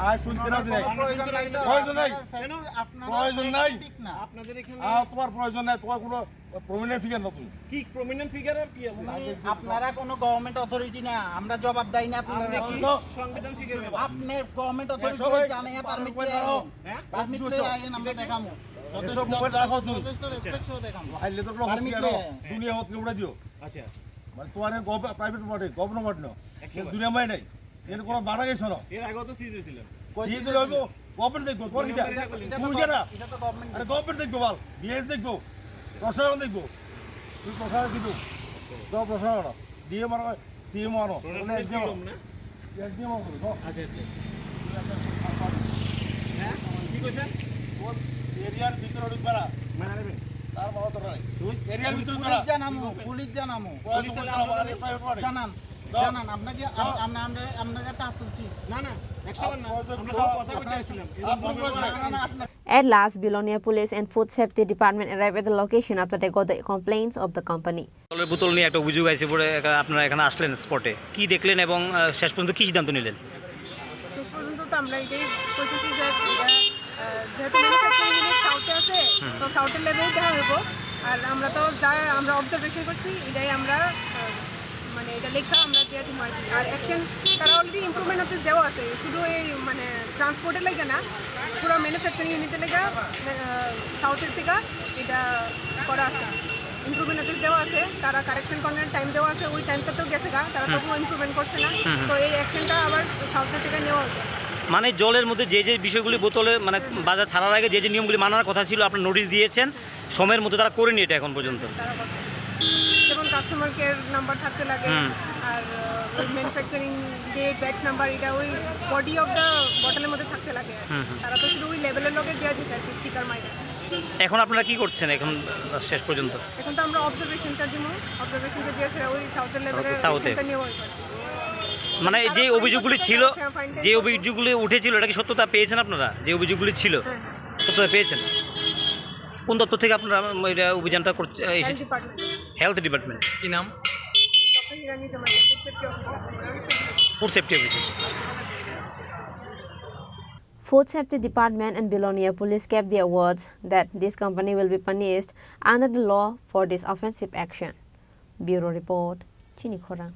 আয় শুনতে রাজি নাই। প্রয়োজন নাই। প্রয়োজন নাই। আহ, তোমার প্রয়োজন নাই, তোমার কোনো প্রমিনেন্ট ফিগার না তুমি। কি প্রমিনেন্ট ফিগার আর কি আছে? আপনারা কোনো গভর্নমেন্ট অথরিটি না, আমরা জবাব দেই না আপনারা। আপনি কি সংবিধান শিখেছেন? আপনি গভর্নমেন্ট অথরিটি জানাইয়া পারমিট লই আইন। হ্যাঁ? পারমিট লই আইন, আমরা দেখামু। এসব মোবাইল রাখো তুমি। যথেষ্ট রেসপেক্ট সহ দেখামু। আইলে তো পারমিট লই আইন। দুনিয়া হতে উড়ে দিও। আচ্ছা। মানে তোমার এই গভ-, প্রাইভেট প্রপার্টি, গভর্নমেন্ট না। একশো বার। দুনিয়া মাই নাই। এর কোনো বাড়া গেছো না। এর আগেও তো সিজ হয়েছিল। সিজ হলে হইবো, গভর্নমেন্ট দেখবো, তোমার কিতা? এটা তো তুমি কেনা? এটা তো গভর্নমেন্ট আরে দেখবে। গভর্নমেন্ট দেখবো বল, বিএস দেখবো, প্রশাসন দেখবো। তুই প্রশাসন কিন্তু, যাও প্রশাসন আনো। ডিএম আনো, সিএম আনো। প্রশাসনের এসডিএম কি আনো। কম না? এসডিএম আনো, যাও। আচ্ছা, আচ্ছা। হ্যাঁ? কি কইছেন? বল, এরিয়ার ভিতরে ঢুকবে না। মারা নেবেন। তার মনে তো নাই। তুই? এরিয়ার ভিতরে ঢুকবে না। পুলিশ জানামু, পুলিশ জানামু। পুলিশ জানামু, আরে প্রাইভেট পার্টি। জানান। জানান, আপনাকে, আপ-, আমরা, আমরা, আমরা কাছে হাত তুলছি। না, না, একশো বার না। আমরা সব কথা কইতে আসছিলাম। না, না, না, আপনার At last, Bilonia Police and Food Safety Department arrived at the location after they got the complaints of the company. জলের বোতল নিয়ে একটা অভিযোগ আছে পরে একা-, আপনারা এখানে আসলেন স্পটে। কি দেখলেন এবং, আহ, শেষ পর্যন্ত কি সিদ্ধান্ত নিলেন? শেষ পর্যন্ত তো আমরা এটাই কইতেছি যে এটা, আহ, যেহেতু ম্যানুফ্যাকচারিং ইউনিট সাউথে আছে, হুম। তো সাউথের লেভেলেই দেখা হইব। আর আমরা তো যা আমরা অবজারভেশন করছি, এটাই আমরা, আহ, মানে, এটা লেখা আমরা দিয়ে দিব আর কি। আর অ্যাকশন তারা অলরেডি ইমপ্রুভমেন্ট নোটিস দেওয়া আছে, শুধু এই, মানে, ট্রান্সপোর্টের লেগে না, পুরো ম্যানুফ্যাকচারিং ইউনিটের লেগে, আহ, সাউথের থেকে এটা করা আছে। ইমপ্রুভমেন্ট নোটিস দেওয়া আছে, তারা কারেকশন করার টাইম দেওয়া আছে, ওই টাইমটা তো গেছে গা, তারা হুম। তবুও ইমপ্রুভমেন্ট করছে না। হুম, হুম। তো এই অ্যাকশনটা আবার সাউথের থেকে নেওয়া হয়েছে। মানে জলের মধ্যে যে যে বিষয়গুলি বোতলে, মানে, হুম, হুম। বাজার ছাড়ার আগে যে যে নিয়মগুলি মানার কথা ছিল, আপনার নোটিশ দিয়েছেন, সময়ের মধ্যে তারা করেনি এটা এখন পর্যন্ত। তারা করছে। যেমন কাস্টমার কেয়ার নাম্বার থাকতে লাগে, হুম। আর, আহ, ওই ম্যানুফ্যাকচারিং যে ব্যাচ নাম্বার, এটা ওই বডি অফ দ্য বটলের মধ্যে থাকতে লাগে। হুম, হুম। তারা তো শুধু ওই লেবেলের লগে দিয়ে দিছে আর কি, স্টিকার মাইরা। এখন আপনারা কি করছেন এখন, আহ, শেষ পর্যন্ত? এখন তো আমরা অবজারভেশনটা দিব, অবজারভেশনটা দিয়ে সেটা ওই সাউথের লেভেলে সাউথে। অ্যাকশনটা নেওয়া হইবে। মানে তারা যে ফাইন অভিযোগগুলি করতে ছিল, পারে, ফাইন যে করতে অভিযোগগুলি উঠেছিল, এটা কি সত্যতা পেয়েছেন আপনারা? যে অভিযোগগুলি ছিল, হ্যাঁ, হ্যাঁ। সত্যতা পেয়েছেন? কোন দপ্তর থেকে আপনারা, উম, এটা অভিযানটা করছে, আহ, হেলথ এসেছে? ডিপার্টমেন্ট। Health department. কি নাম? Doctor Hirani Jamal, food safety officer. Food safety officer. Food Safety Department and Bilonia Police kept their words that this company will be punished under the law for this offensive action. Bureau Report, Chini Khorang.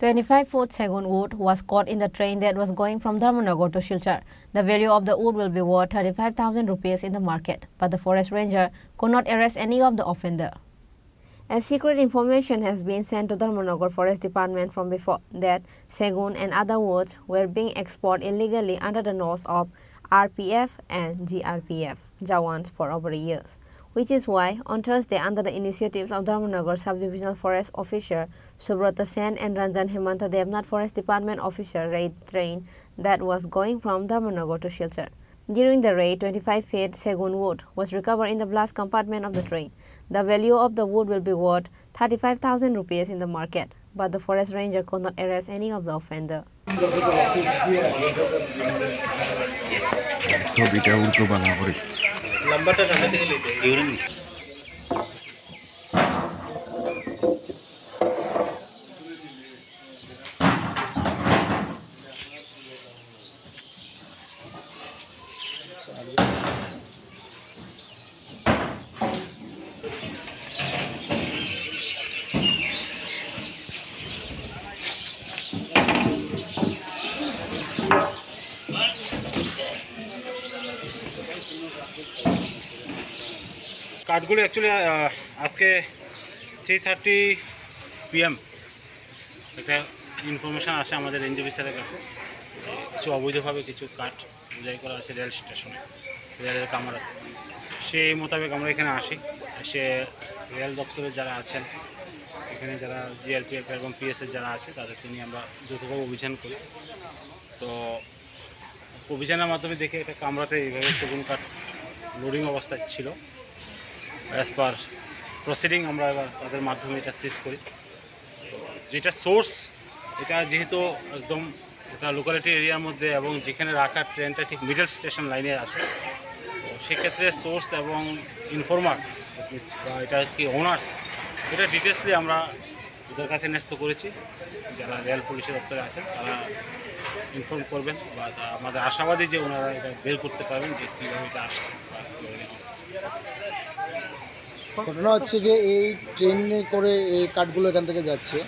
Twenty-five foot segun wood was caught in the train that was going from Dharmanagar to Silchar. The value of the wood will be worth thirty-five thousand rupees in the market, but the forest ranger could not arrest any of the offender. A secret information has been sent to Dharmanagar Forest Department from before that segun and other woods were being explored illegally under the nose of R P F and G R P F jawans for over years, which is why on Thursday, under the initiatives of Dharmanagar Sub-Divisional Forest Officer Subrata Sen and Ranjan Hemanta Devnath, Forest Department officer, raid train that was going from Dharmanagar to Silchar. During the raid, twenty-five feet segun wood was recovered in the blast compartment of the train. The value of the wood will be worth thirty-five thousand rupees in the market, but the forest ranger could not arrest any of the offender. ছবিটা উল্টো বানা করে। কাঠগুলো actually, আহ, আজকে three thirty P M একটা ইনফরমেশন আসে আমাদের রেঞ্জ অফিসারের কাছে, কিছু অবৈধভাবে কিছু কাঠ বোঝাই করা আছে রেল স্টেশনে, রেলের কামরাতে। সেই মোতাবেক আমরা এখানে আসি, এসে রেল দপ্তরে যারা আছেন, এখানে যারা জি আর পি এফ এবং পি এস এফ যারা আছে, তাদেরকে নিয়ে আমরা যৌথভাবে অভিযান করি। তো অভিযানের মাধ্যমে দেখি একটা কামরাতে এইভাবে সেগুন কাঠ লোডিং অবস্থায় ছিল। অ্যাজ পার প্রসিডিং আমরা এবার তাদের মাধ্যমে এটা সিজ করি। যেটা সোর্স, এটা যেহেতু একদম এটা লোকালিটি এরিয়ার মধ্যে এবং যেখানে রাখা ট্রেনটা ঠিক মিডল স্টেশন লাইনে আছে, তো সেক্ষেত্রে সোর্স এবং ইনফর্মার বা এটা কি ওনার্স, এটা ডিটেলসলি আমরা ওদের কাছে ন্যস্ত করেছি। যারা রেল পুলিশের দপ্তরে আছেন, তারা ইনফর্ম করবেন বা তা-, আমাদের আশাবাদী যে ওনারা এটা বের করতে পারবেন যে কীভাবে এটা আসছে বা কীভাবে নেওয়া হচ্ছে। ঘটনা হচ্ছে যে এই ট্রেনে করে এই কাঠগুলো এখান থেকে যাচ্ছে,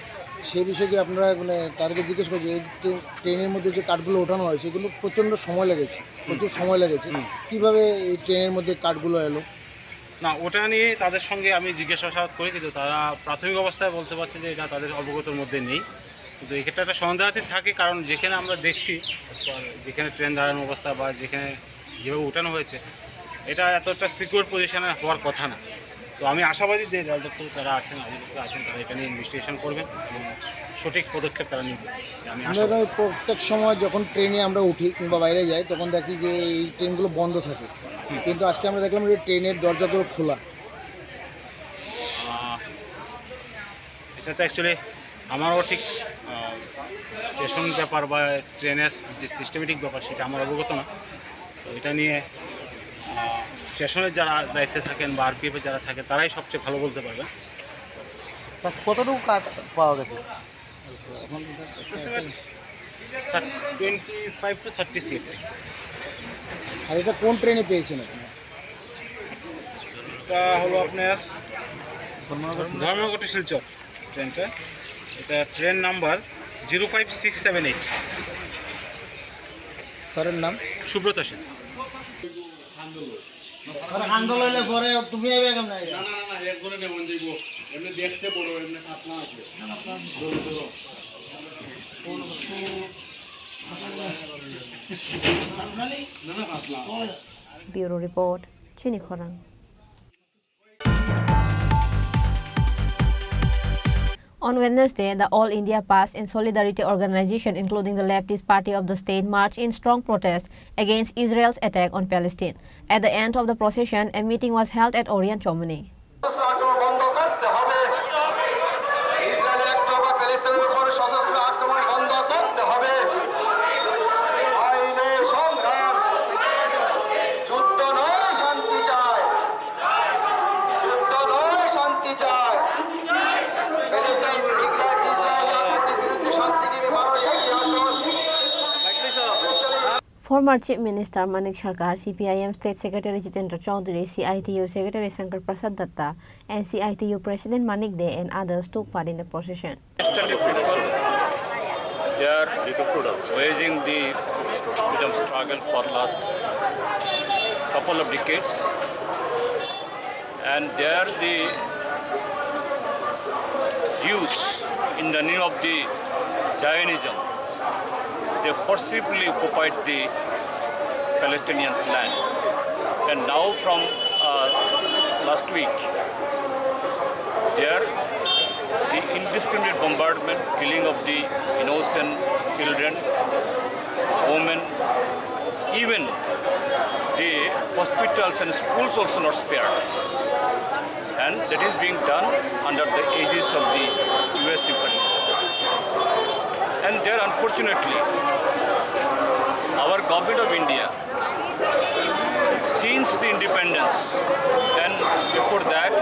সেই বিষয়ে কি আপনারা, মানে, তাদেরকে জিজ্ঞেস করছি, এই ট্রে-, ট্রেনের মধ্যে যে কাঠগুলো ওঠানো হয়, সেগুলো প্রচণ্ড সময় লেগেছে, হুম। প্রচুর সময় লেগেছে, হুম। কিভাবে এই ট্রেনের মধ্যে কাঠগুলো এলো? না, ওটা নিয়ে তাদের সঙ্গে আমি জিজ্ঞাসাবাদ করি, কিন্তু তারা প্রাথমিক অবস্থায় বলতে পারছে যে এটা তাদের অবগতর মধ্যে নেই। কিন্তু এক্ষেত্রে একটা সন্দেহাতীত থাকে, কারণ যেখানে আমরা দেখছি, যেখানে ট্রেন দাঁড়ানোর অবস্থা বা যেখানে যেভাবে উঠানো হয়েছে, এটা এত একটা সিকিউর পজিশনে হওয়ার কথা না। তো আমি আশাবাদী যে রেল দপ্তরে যারা আছেন, অধিকর্তা আছেন, তারা এটা নিয়ে ইনভেস্টিগেশন করবেন এবং সঠিক পদক্ষেপ তারা নেবেন। আমি আশা আমরা প্রত্যেক সময় যখন ট্রেনে আমরা উঠি কিংবা বাইরে যাই, তখন দেখি যে এই ট্রেনগুলো বন্ধ থাকে, হুম। কিন্তু আজকে আমরা দেখলাম যে ট্রেনের দরজাগুলো খোলা। আহ, এটা তো অ্যাকচুয়ালি আমারও ঠিক, আহ, স্টেশন ব্যাপার বা ট্রেনের যে সিস্টেমেটিক ব্যাপার, সেটা আমার অবগত না। তো এটা নিয়ে, আহ, স্টেশনের যারা দায়িত্বে থাকেন বা আরপিএফ এ যারা থাকেন, তারাই সবচেয়ে ভালো বলতে পারবেন। স্যার, কতটুকু কাঠ পাওয়া গেছে? Twenty five to thirty seat। আর এটা কোন ট্রেনে পেয়েছেন আপনি? এটা হলো আপনার ধর্মনগর টু শিলচর ট্রেনটা। এটা train number zero five six seven eight. স্যারের নাম? সুব্রত সেন। আরে, কান্দো লইলে পরে তুমি আইবে কেমনে আইবে? না, না, না, না, একবারে নেওয়া যাইব। এমনি দেখতে বড়, এমনি পাতলা আছে। ধরো, ধরো। না, না, পাতলা। Bureau Report, Chini Khorang. On Wednesday, the All India Pass and Solidarity Organization, including the leftist party of the state, marched in strong protest against Israel's attack on Palestine. At the end of the procession, a meeting was held at Orion Chomoni. সশস্ত্র আক্রমণ বন্ধ করতে হবে। ইসরায়েলি আক্রমণ প্যালেস্তাইনের উপরে সশস্ত্র আক্রমণ বন্ধ করতে হবে। আইনে সংগ্রাম, যুদ্ধ নয়, শান্তি চাই। যুদ্ধ নয়, শান্তি চাই। প্যালেস্তাইন, ইসরায়েল, ইসরায়েল আক্রমণের বিরুদ্ধে শান্তিজীবী মানুষ এগিয়ে আসুন। Former Chief Minister Manik Sarkar, C P I M State Secretary Jitendra Chaudhary, C I T U Secretary Shankar Prasad Datta, and C I T U President Manik Dey and others took part in the procession. Extended people They are waging the freedom struggle for last couple of decades, and they are the Jews in the name of the Zionism. They forcibly occupied the Palestinians' land, and now from uh, last week, there the indiscriminate bombardment, killing of the innocent children, women, even the hospitals and schools also not spared. And that is being done under the aegis of the U S imperial. And there, unfortunately, our government of India, since the independence and before that,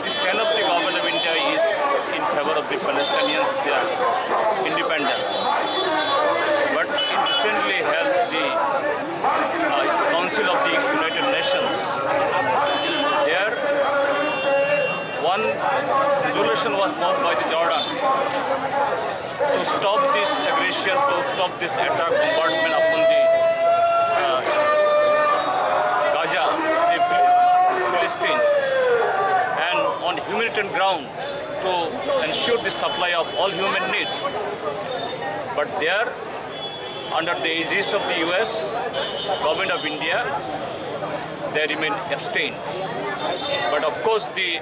the stand of the government of India is in favor of the Palestinians, their independence. But it recently held the uh, Council of the United Nations. There, one resolution was passed by the Jordan to stop this aggression, to stop this attack, bombardment upon the uh, Gaza, the Philistines, and on humanitarian ground to ensure the supply of all human needs. But there, under the aegis of the U S, Government of India, they remain abstained. But of course, the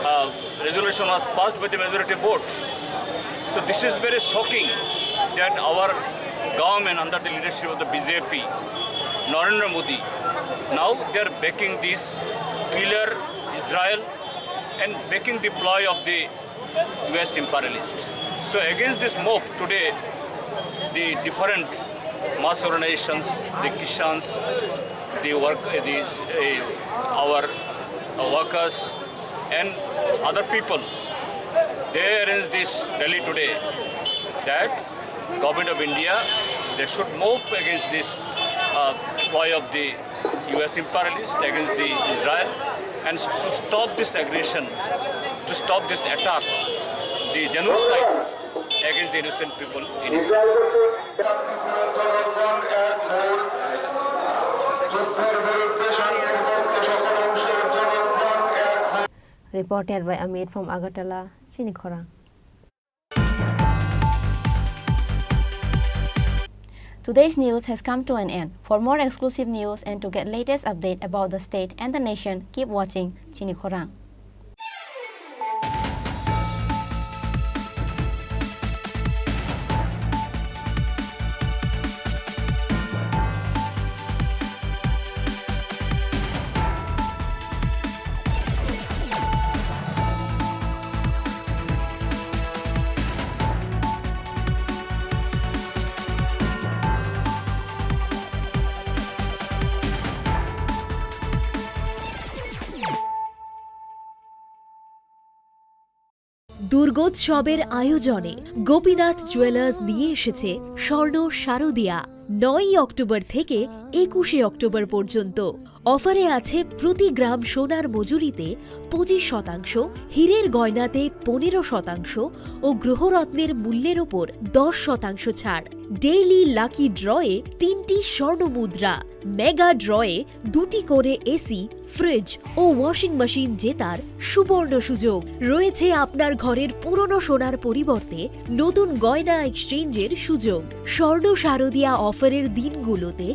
uh, resolution was passed by the majority vote. So this is very shocking that our government under the leadership of the B J P, Narendra Modi, now they are backing this killer Israel and backing the ploy of the U S imperialist. So against this mob today, the different mass organizations, the Kishans, the work, the, uh, our uh, workers, and other people, they arranged this rally today that government of India, they should move against this uh, ploy of the U S imperialist against the Israel, and s- to stop this aggression, to stop this attack, the genocide against the innocent people in Israel. Reported by Amit from Agartala, Chini Khorang. Today's news has come to an end. For more exclusive news and to get latest update about the state and the nation, keep watching Chini Khorang. দুর্গোৎসবের আয়োজনে গোপীনাথ জুয়েলার্স নিয়ে এসেছে স্বর্ণ শারদিয়া। নয়ই অক্টোবর থেকে একুশে অক্টোবর পর্যন্ত অফারে আছে প্রতি গ্রাম সোনার মজুরিতে পঁচিশ শতাংশ, হীরের গয়নাতে পনেরো শতাংশ ও গ্রহরত্নের মূল্যের ওপর দশ শতাংশ ছাড়। ডেইলি লাকি ড্রয়ে তিনটি স্বর্ণ মুদ্রা, মেগা ড্রয়ে দুটি করে এসি, ফ্রিজ ও ওয়াশিং মেশিন জেতার সুবর্ণ সুযোগ। রয়েছে আপনার ঘরের পুরনো সোনার পরিবর্তে নতুন গয়না এক্সচেঞ্জের সুযোগ। স্বর্ণ শারদিয়া অফারের দিনগুলোতে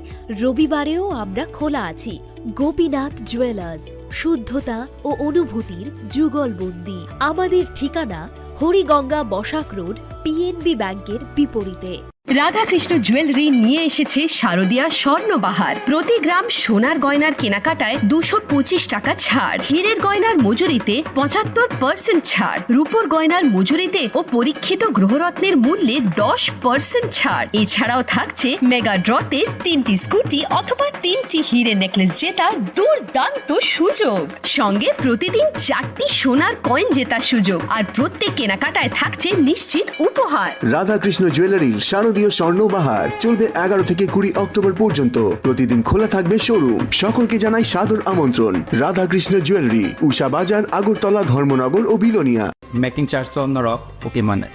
রবিবারেও আমরা খোলা আছি। গোপীনাথ জুয়েলার্স, শুদ্ধতা ও অনুভূতির যুগলবন্দি। আমাদের ঠিকানা হরিগঙ্গা বসাক রোড, পিএনবি ব্যাংকের বিপরীতে। রাধাকৃষ্ণ জুয়েলারি নিয়ে এসেছে শারদিয়া স্বর্ণবাহার। প্রতি গ্রাম সোনার গয়নার কেনাকাটায় দুশো পঁচিশ টাকা ছাড়, হীরের গয়নার মজুরিতে পঁচাত্তর পার্সেন্ট ছাড়, রূপোর গয়নার মজুরিতে ও পরীক্ষিত গ্রহরত্নের মূল্যে দশ পার্সেন্ট ছাড়। এছাড়াও থাকছে মেগা ড্রতে তিনটি স্কুটি অথবা তিনটি হীরে নেকলেস জেতার দুর্দান্ত সুযোগ। সঙ্গে প্রতিদিন চারটি সোনার কয়েন জেতার সুযোগ, আর প্রত্যেক কেনাকাটায় থাকছে নিশ্চিত উপহার। রাধাকৃষ্ণ জুয়েলারির শারদীয় স্বর্ণ বাহার চলবে এগারো থেকে কুড়ি অক্টোবর পর্যন্ত। প্রতিদিন খোলা থাকবে শোরুম। সকলকে জানাই সাদর আমন্ত্রণ। রাধাকৃষ্ণ জুয়েলারি, উষা বাজার, আগরতলা, ধর্মনগর ও Belonia. Making charge so norok, okay, mane.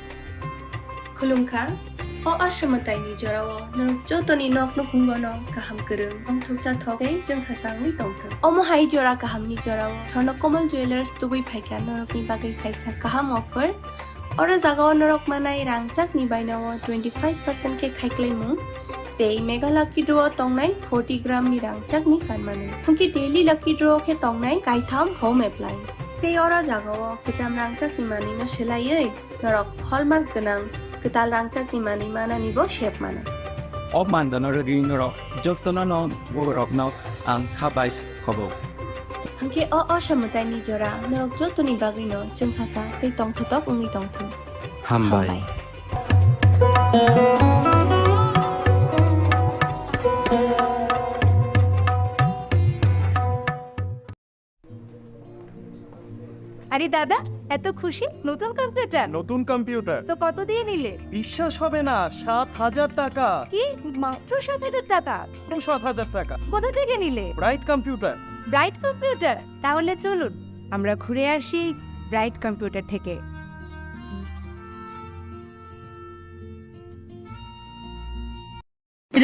Khulumkha. O Asha mwtaini jorao norok jotoni nok nukhungo no kaham kwrwng, tongthok chathok tei chwngsasa wngwi tongthok. Omo hai jora kahamni jorao Swarna Kamal Jewellers tubui phaikha norokni bagwi kaisa kaham offer. Oro jagao norok manai rangchakni bainao twenty five percent khe khaiklaimung tei Mega Lucky Draw tongnai forty gram ni rangchakni kanmani. Hwnkhe Daily Lucky Draw khe tongnai kaitham home appliance. Tei oro jagao kwcham rangchakni manwino swlaiwi norok hallmark gwnang kwtal rangchakni manwi mananibo sep mano. O mandano rwgwi norok jotono no borokno ang kha bai khobo. Hwnkhe o Asha mwtaini jora norok jotoni bagwino chwngsasa tei tongthotok wngwi tongthung. Hambai. Hambai. আরে দাদা, এত খুশি? নতুন কম্পিউটার? নতুন কম্পিউটার। তো কত দিয়ে নিলে? বিশ্বাস হবে না, সাত হাজার টাকা। কি? মাত্র সাত হাজার টাকা? মাত্র সাত হাজার টাকা। কোথা থেকে নিলে? Bright computer. Bright computer? তাহলে চলুন, আমরা ঘুরে আসি ব্রাইট কম্পিউটার থেকে।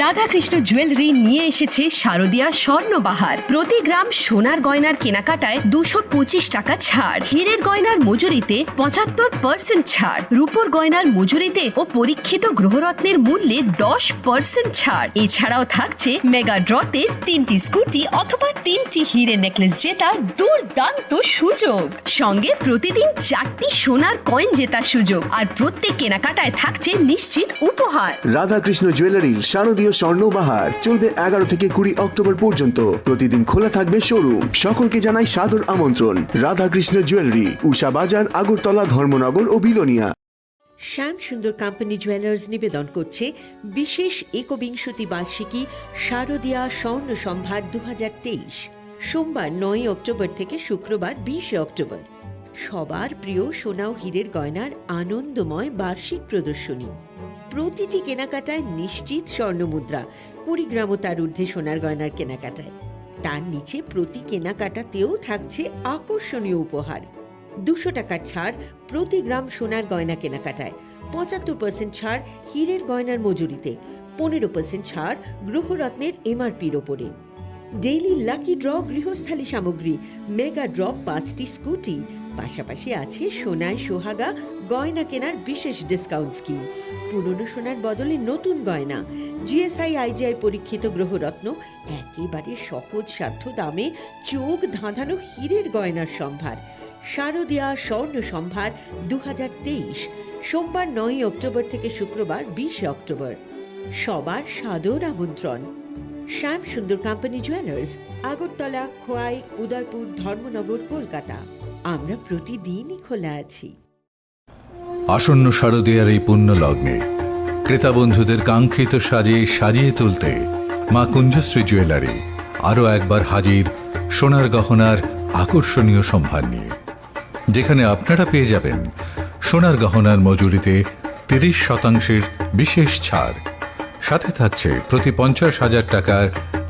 রাধাকৃষ্ণ জুয়েলারি নিয়ে এসেছে শারদিয়া স্বর্ণবাহার। প্রতি গ্রাম সোনার গয়নার কেনাকাটায় দুশো পঁচিশ টাকা ছাড়, হীরের গয়নার মজুরিতে পঁচাত্তর পার্সেন্ট ছাড়, রূপোর গয়নার মজুরিতে ও পরীক্ষিত গ্রহরত্নের মূল্যে দশ পার্সেন্ট ছাড়। এছাড়াও থাকছে মেগা ড্রতে তিনটি স্কুটি অথবা তিনটি হীরে নেকলেস জেতার দুর্দান্ত সুযোগ। সঙ্গে প্রতিদিন চারটি সোনার কয়েন জেতার সুযোগ, আর প্রত্যেক কেনাকাটায় থাকছে নিশ্চিত উপহার। রাধাকৃষ্ণ জুয়েলারির শারদীয় স্বর্ণ বাহার চলবে এগারো থেকে কুড়ি অক্টোবর পর্যন্ত। প্রতিদিন খোলা থাকবে শোরুম। সকলকে জানাই সাদর আমন্ত্রণ। রাধাকৃষ্ণ জুয়েলারি, উষা বাজার, আগরতলা, ধর্মনগর ও বিলোনিয়া। শ্যাম সুন্দর কোম্পানি জুয়েলার্স নিবেদন করছে বিশেষ একবিংশতি বার্ষিকী শারদীয়া স্বর্ণ সম্ভার দু হাজার তেইশ, সোমবার নয়ই অক্টোবর থেকে শুক্রবার বিশে অক্টোবর। সবার প্রিয় সোনা ও হীরের গয়নার আনন্দময় বার্ষিক প্রদর্শনী। প্রতিটি কেনাকাটায় নিশ্চিত স্বর্ণমুদ্রা, কুড়ি গ্রাম ও তার ঊর্ধ্বে সোনার গয়নার কেনাকাটায়। তার নিচে প্রতি কেনাকাটাতেও থাকছে আকর্ষণীয় উপহার। দুশো টাকার ছাড় প্রতি গ্রাম সোনার গয়না কেনাকাটায়, পঁচাত্তর পার্সেন্ট ছাড় হীরের গয়নার মজুরিতে, পনেরো পার্সেন্ট ছাড় গ্রহরত্নের এমআরপির ওপরে। ডেইলি লাকি ড্র গৃহস্থালী সামগ্রী, মেগা ড্র পাঁচটি স্কুটি, পাশাপাশি আছে সোনায় সোহাগা গয়না কেনার বিশেষ ডিসকাউন্ট স্কিম। পুরনো সোনার বদলে নতুন গয়না, জিএসআই আইজিআই পরীক্ষিত গ্রহরত্ন, একেবারে সহজসাধ্য দামে চোখ ধাঁধানো হীরের গয়নার সম্ভার। শারদীয়া স্বর্ণ সম্ভার দু হাজার তেইশ, সোমবার নয়ই অক্টোবর থেকে শুক্রবার বিশে অক্টোবর। সবার সাদর আমন্ত্রণ। শ্যাম সুন্দর কোম্পানি জুয়েলার্স, আগরতলা, খোয়াই, উদয়পুর, ধর্মনগর, কলকাতা। আমরা প্রতিদিনই খোলা আছি। আসন্ন শারদীয়ার এই পুণ্য লগ্নে ক্রেতা বন্ধুদের কাঙ্ক্ষিত সাজে সাজিয়ে তুলতে মা কুঞ্জশ্রী জুয়েলারি আরও একবার হাজির সোনার গহনার আকর্ষণীয় সম্ভার নিয়ে, যেখানে আপনারা পেয়ে যাবেন সোনার গহনার মজুরিতে তিরিশ শতাংশের বিশেষ ছাড়, সাথে থাকছে প্রতি পঞ্চাশ হাজার টাকার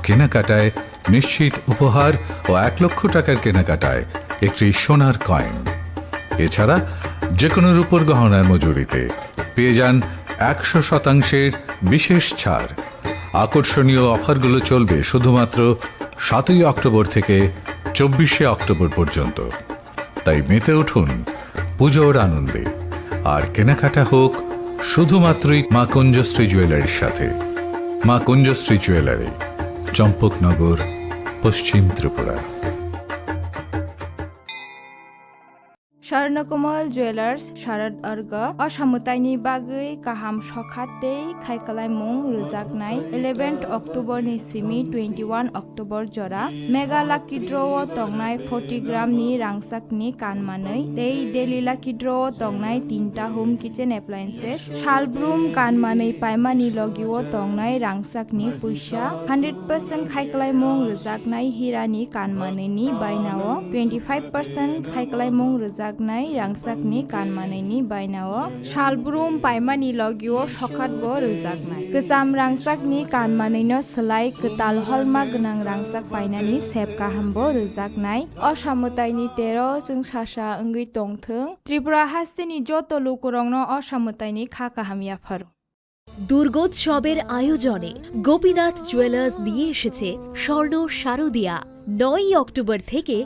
কেনাকাটায় নিশ্চিত উপহার ও এক লক্ষ টাকার কেনাকাটায় একটি সোনার কয়েন। এছাড়া যে কোনো রূপোর গহনার মজুরিতে পেয়ে যান একশো শতাংশের বিশেষ ছাড়। আকর্ষণীয় অফারগুলো চলবে শুধুমাত্র সাতই অক্টোবর থেকে চব্বিশে অক্টোবর পর্যন্ত। তাই মেতে উঠুন পুজোর আনন্দে, আর কেনাকাটা হোক শুধুমাত্রই মা কুঞ্জশ্রী জুয়েলারির সাথে। মা কুঞ্জশ্রী জুয়েলারি, চম্পকনগর, পশ্চিম Tripura. Swarnakomal Jewellers, Sharad Arga, o samwtaini bagwi kaham sokha tei khaikalaimung rwjaknai eleventh October ni simi twenty-one October jora Mega Lucky Draw o tongnai forty gram ni rangchak ni kan manwi tei Daily Lucky Draw o tongnai tinta home kitchen appliances, salbrum kan manwi paimani logi o tongnai rangchak ni puisa, hundred percent khaikalaimung rwjaknai hira ni kan manwi ni baina o twenty five percent khaikalaimung rwjaknai rangchak ni kan manwi ni baina o salbrum paimani logi o sokhat bo rwjaknai. Kwcham rangchak ni kan manwi no swlai kwtal holma gwnang rangchak painani sep kaham bo rwjaknai. O samwtai ni tero chwng sasa wngwi tongthwng. Tripura haste ni joto lukurok no o samwtai ni kha kaham yapharo. দুর্গোৎসবের আয়োজনে গোপীনাথ জুয়েলার্স নিয়ে এসেছে স্বর্ণ শারদিয়া। নয়ই অক্টোবর থেকে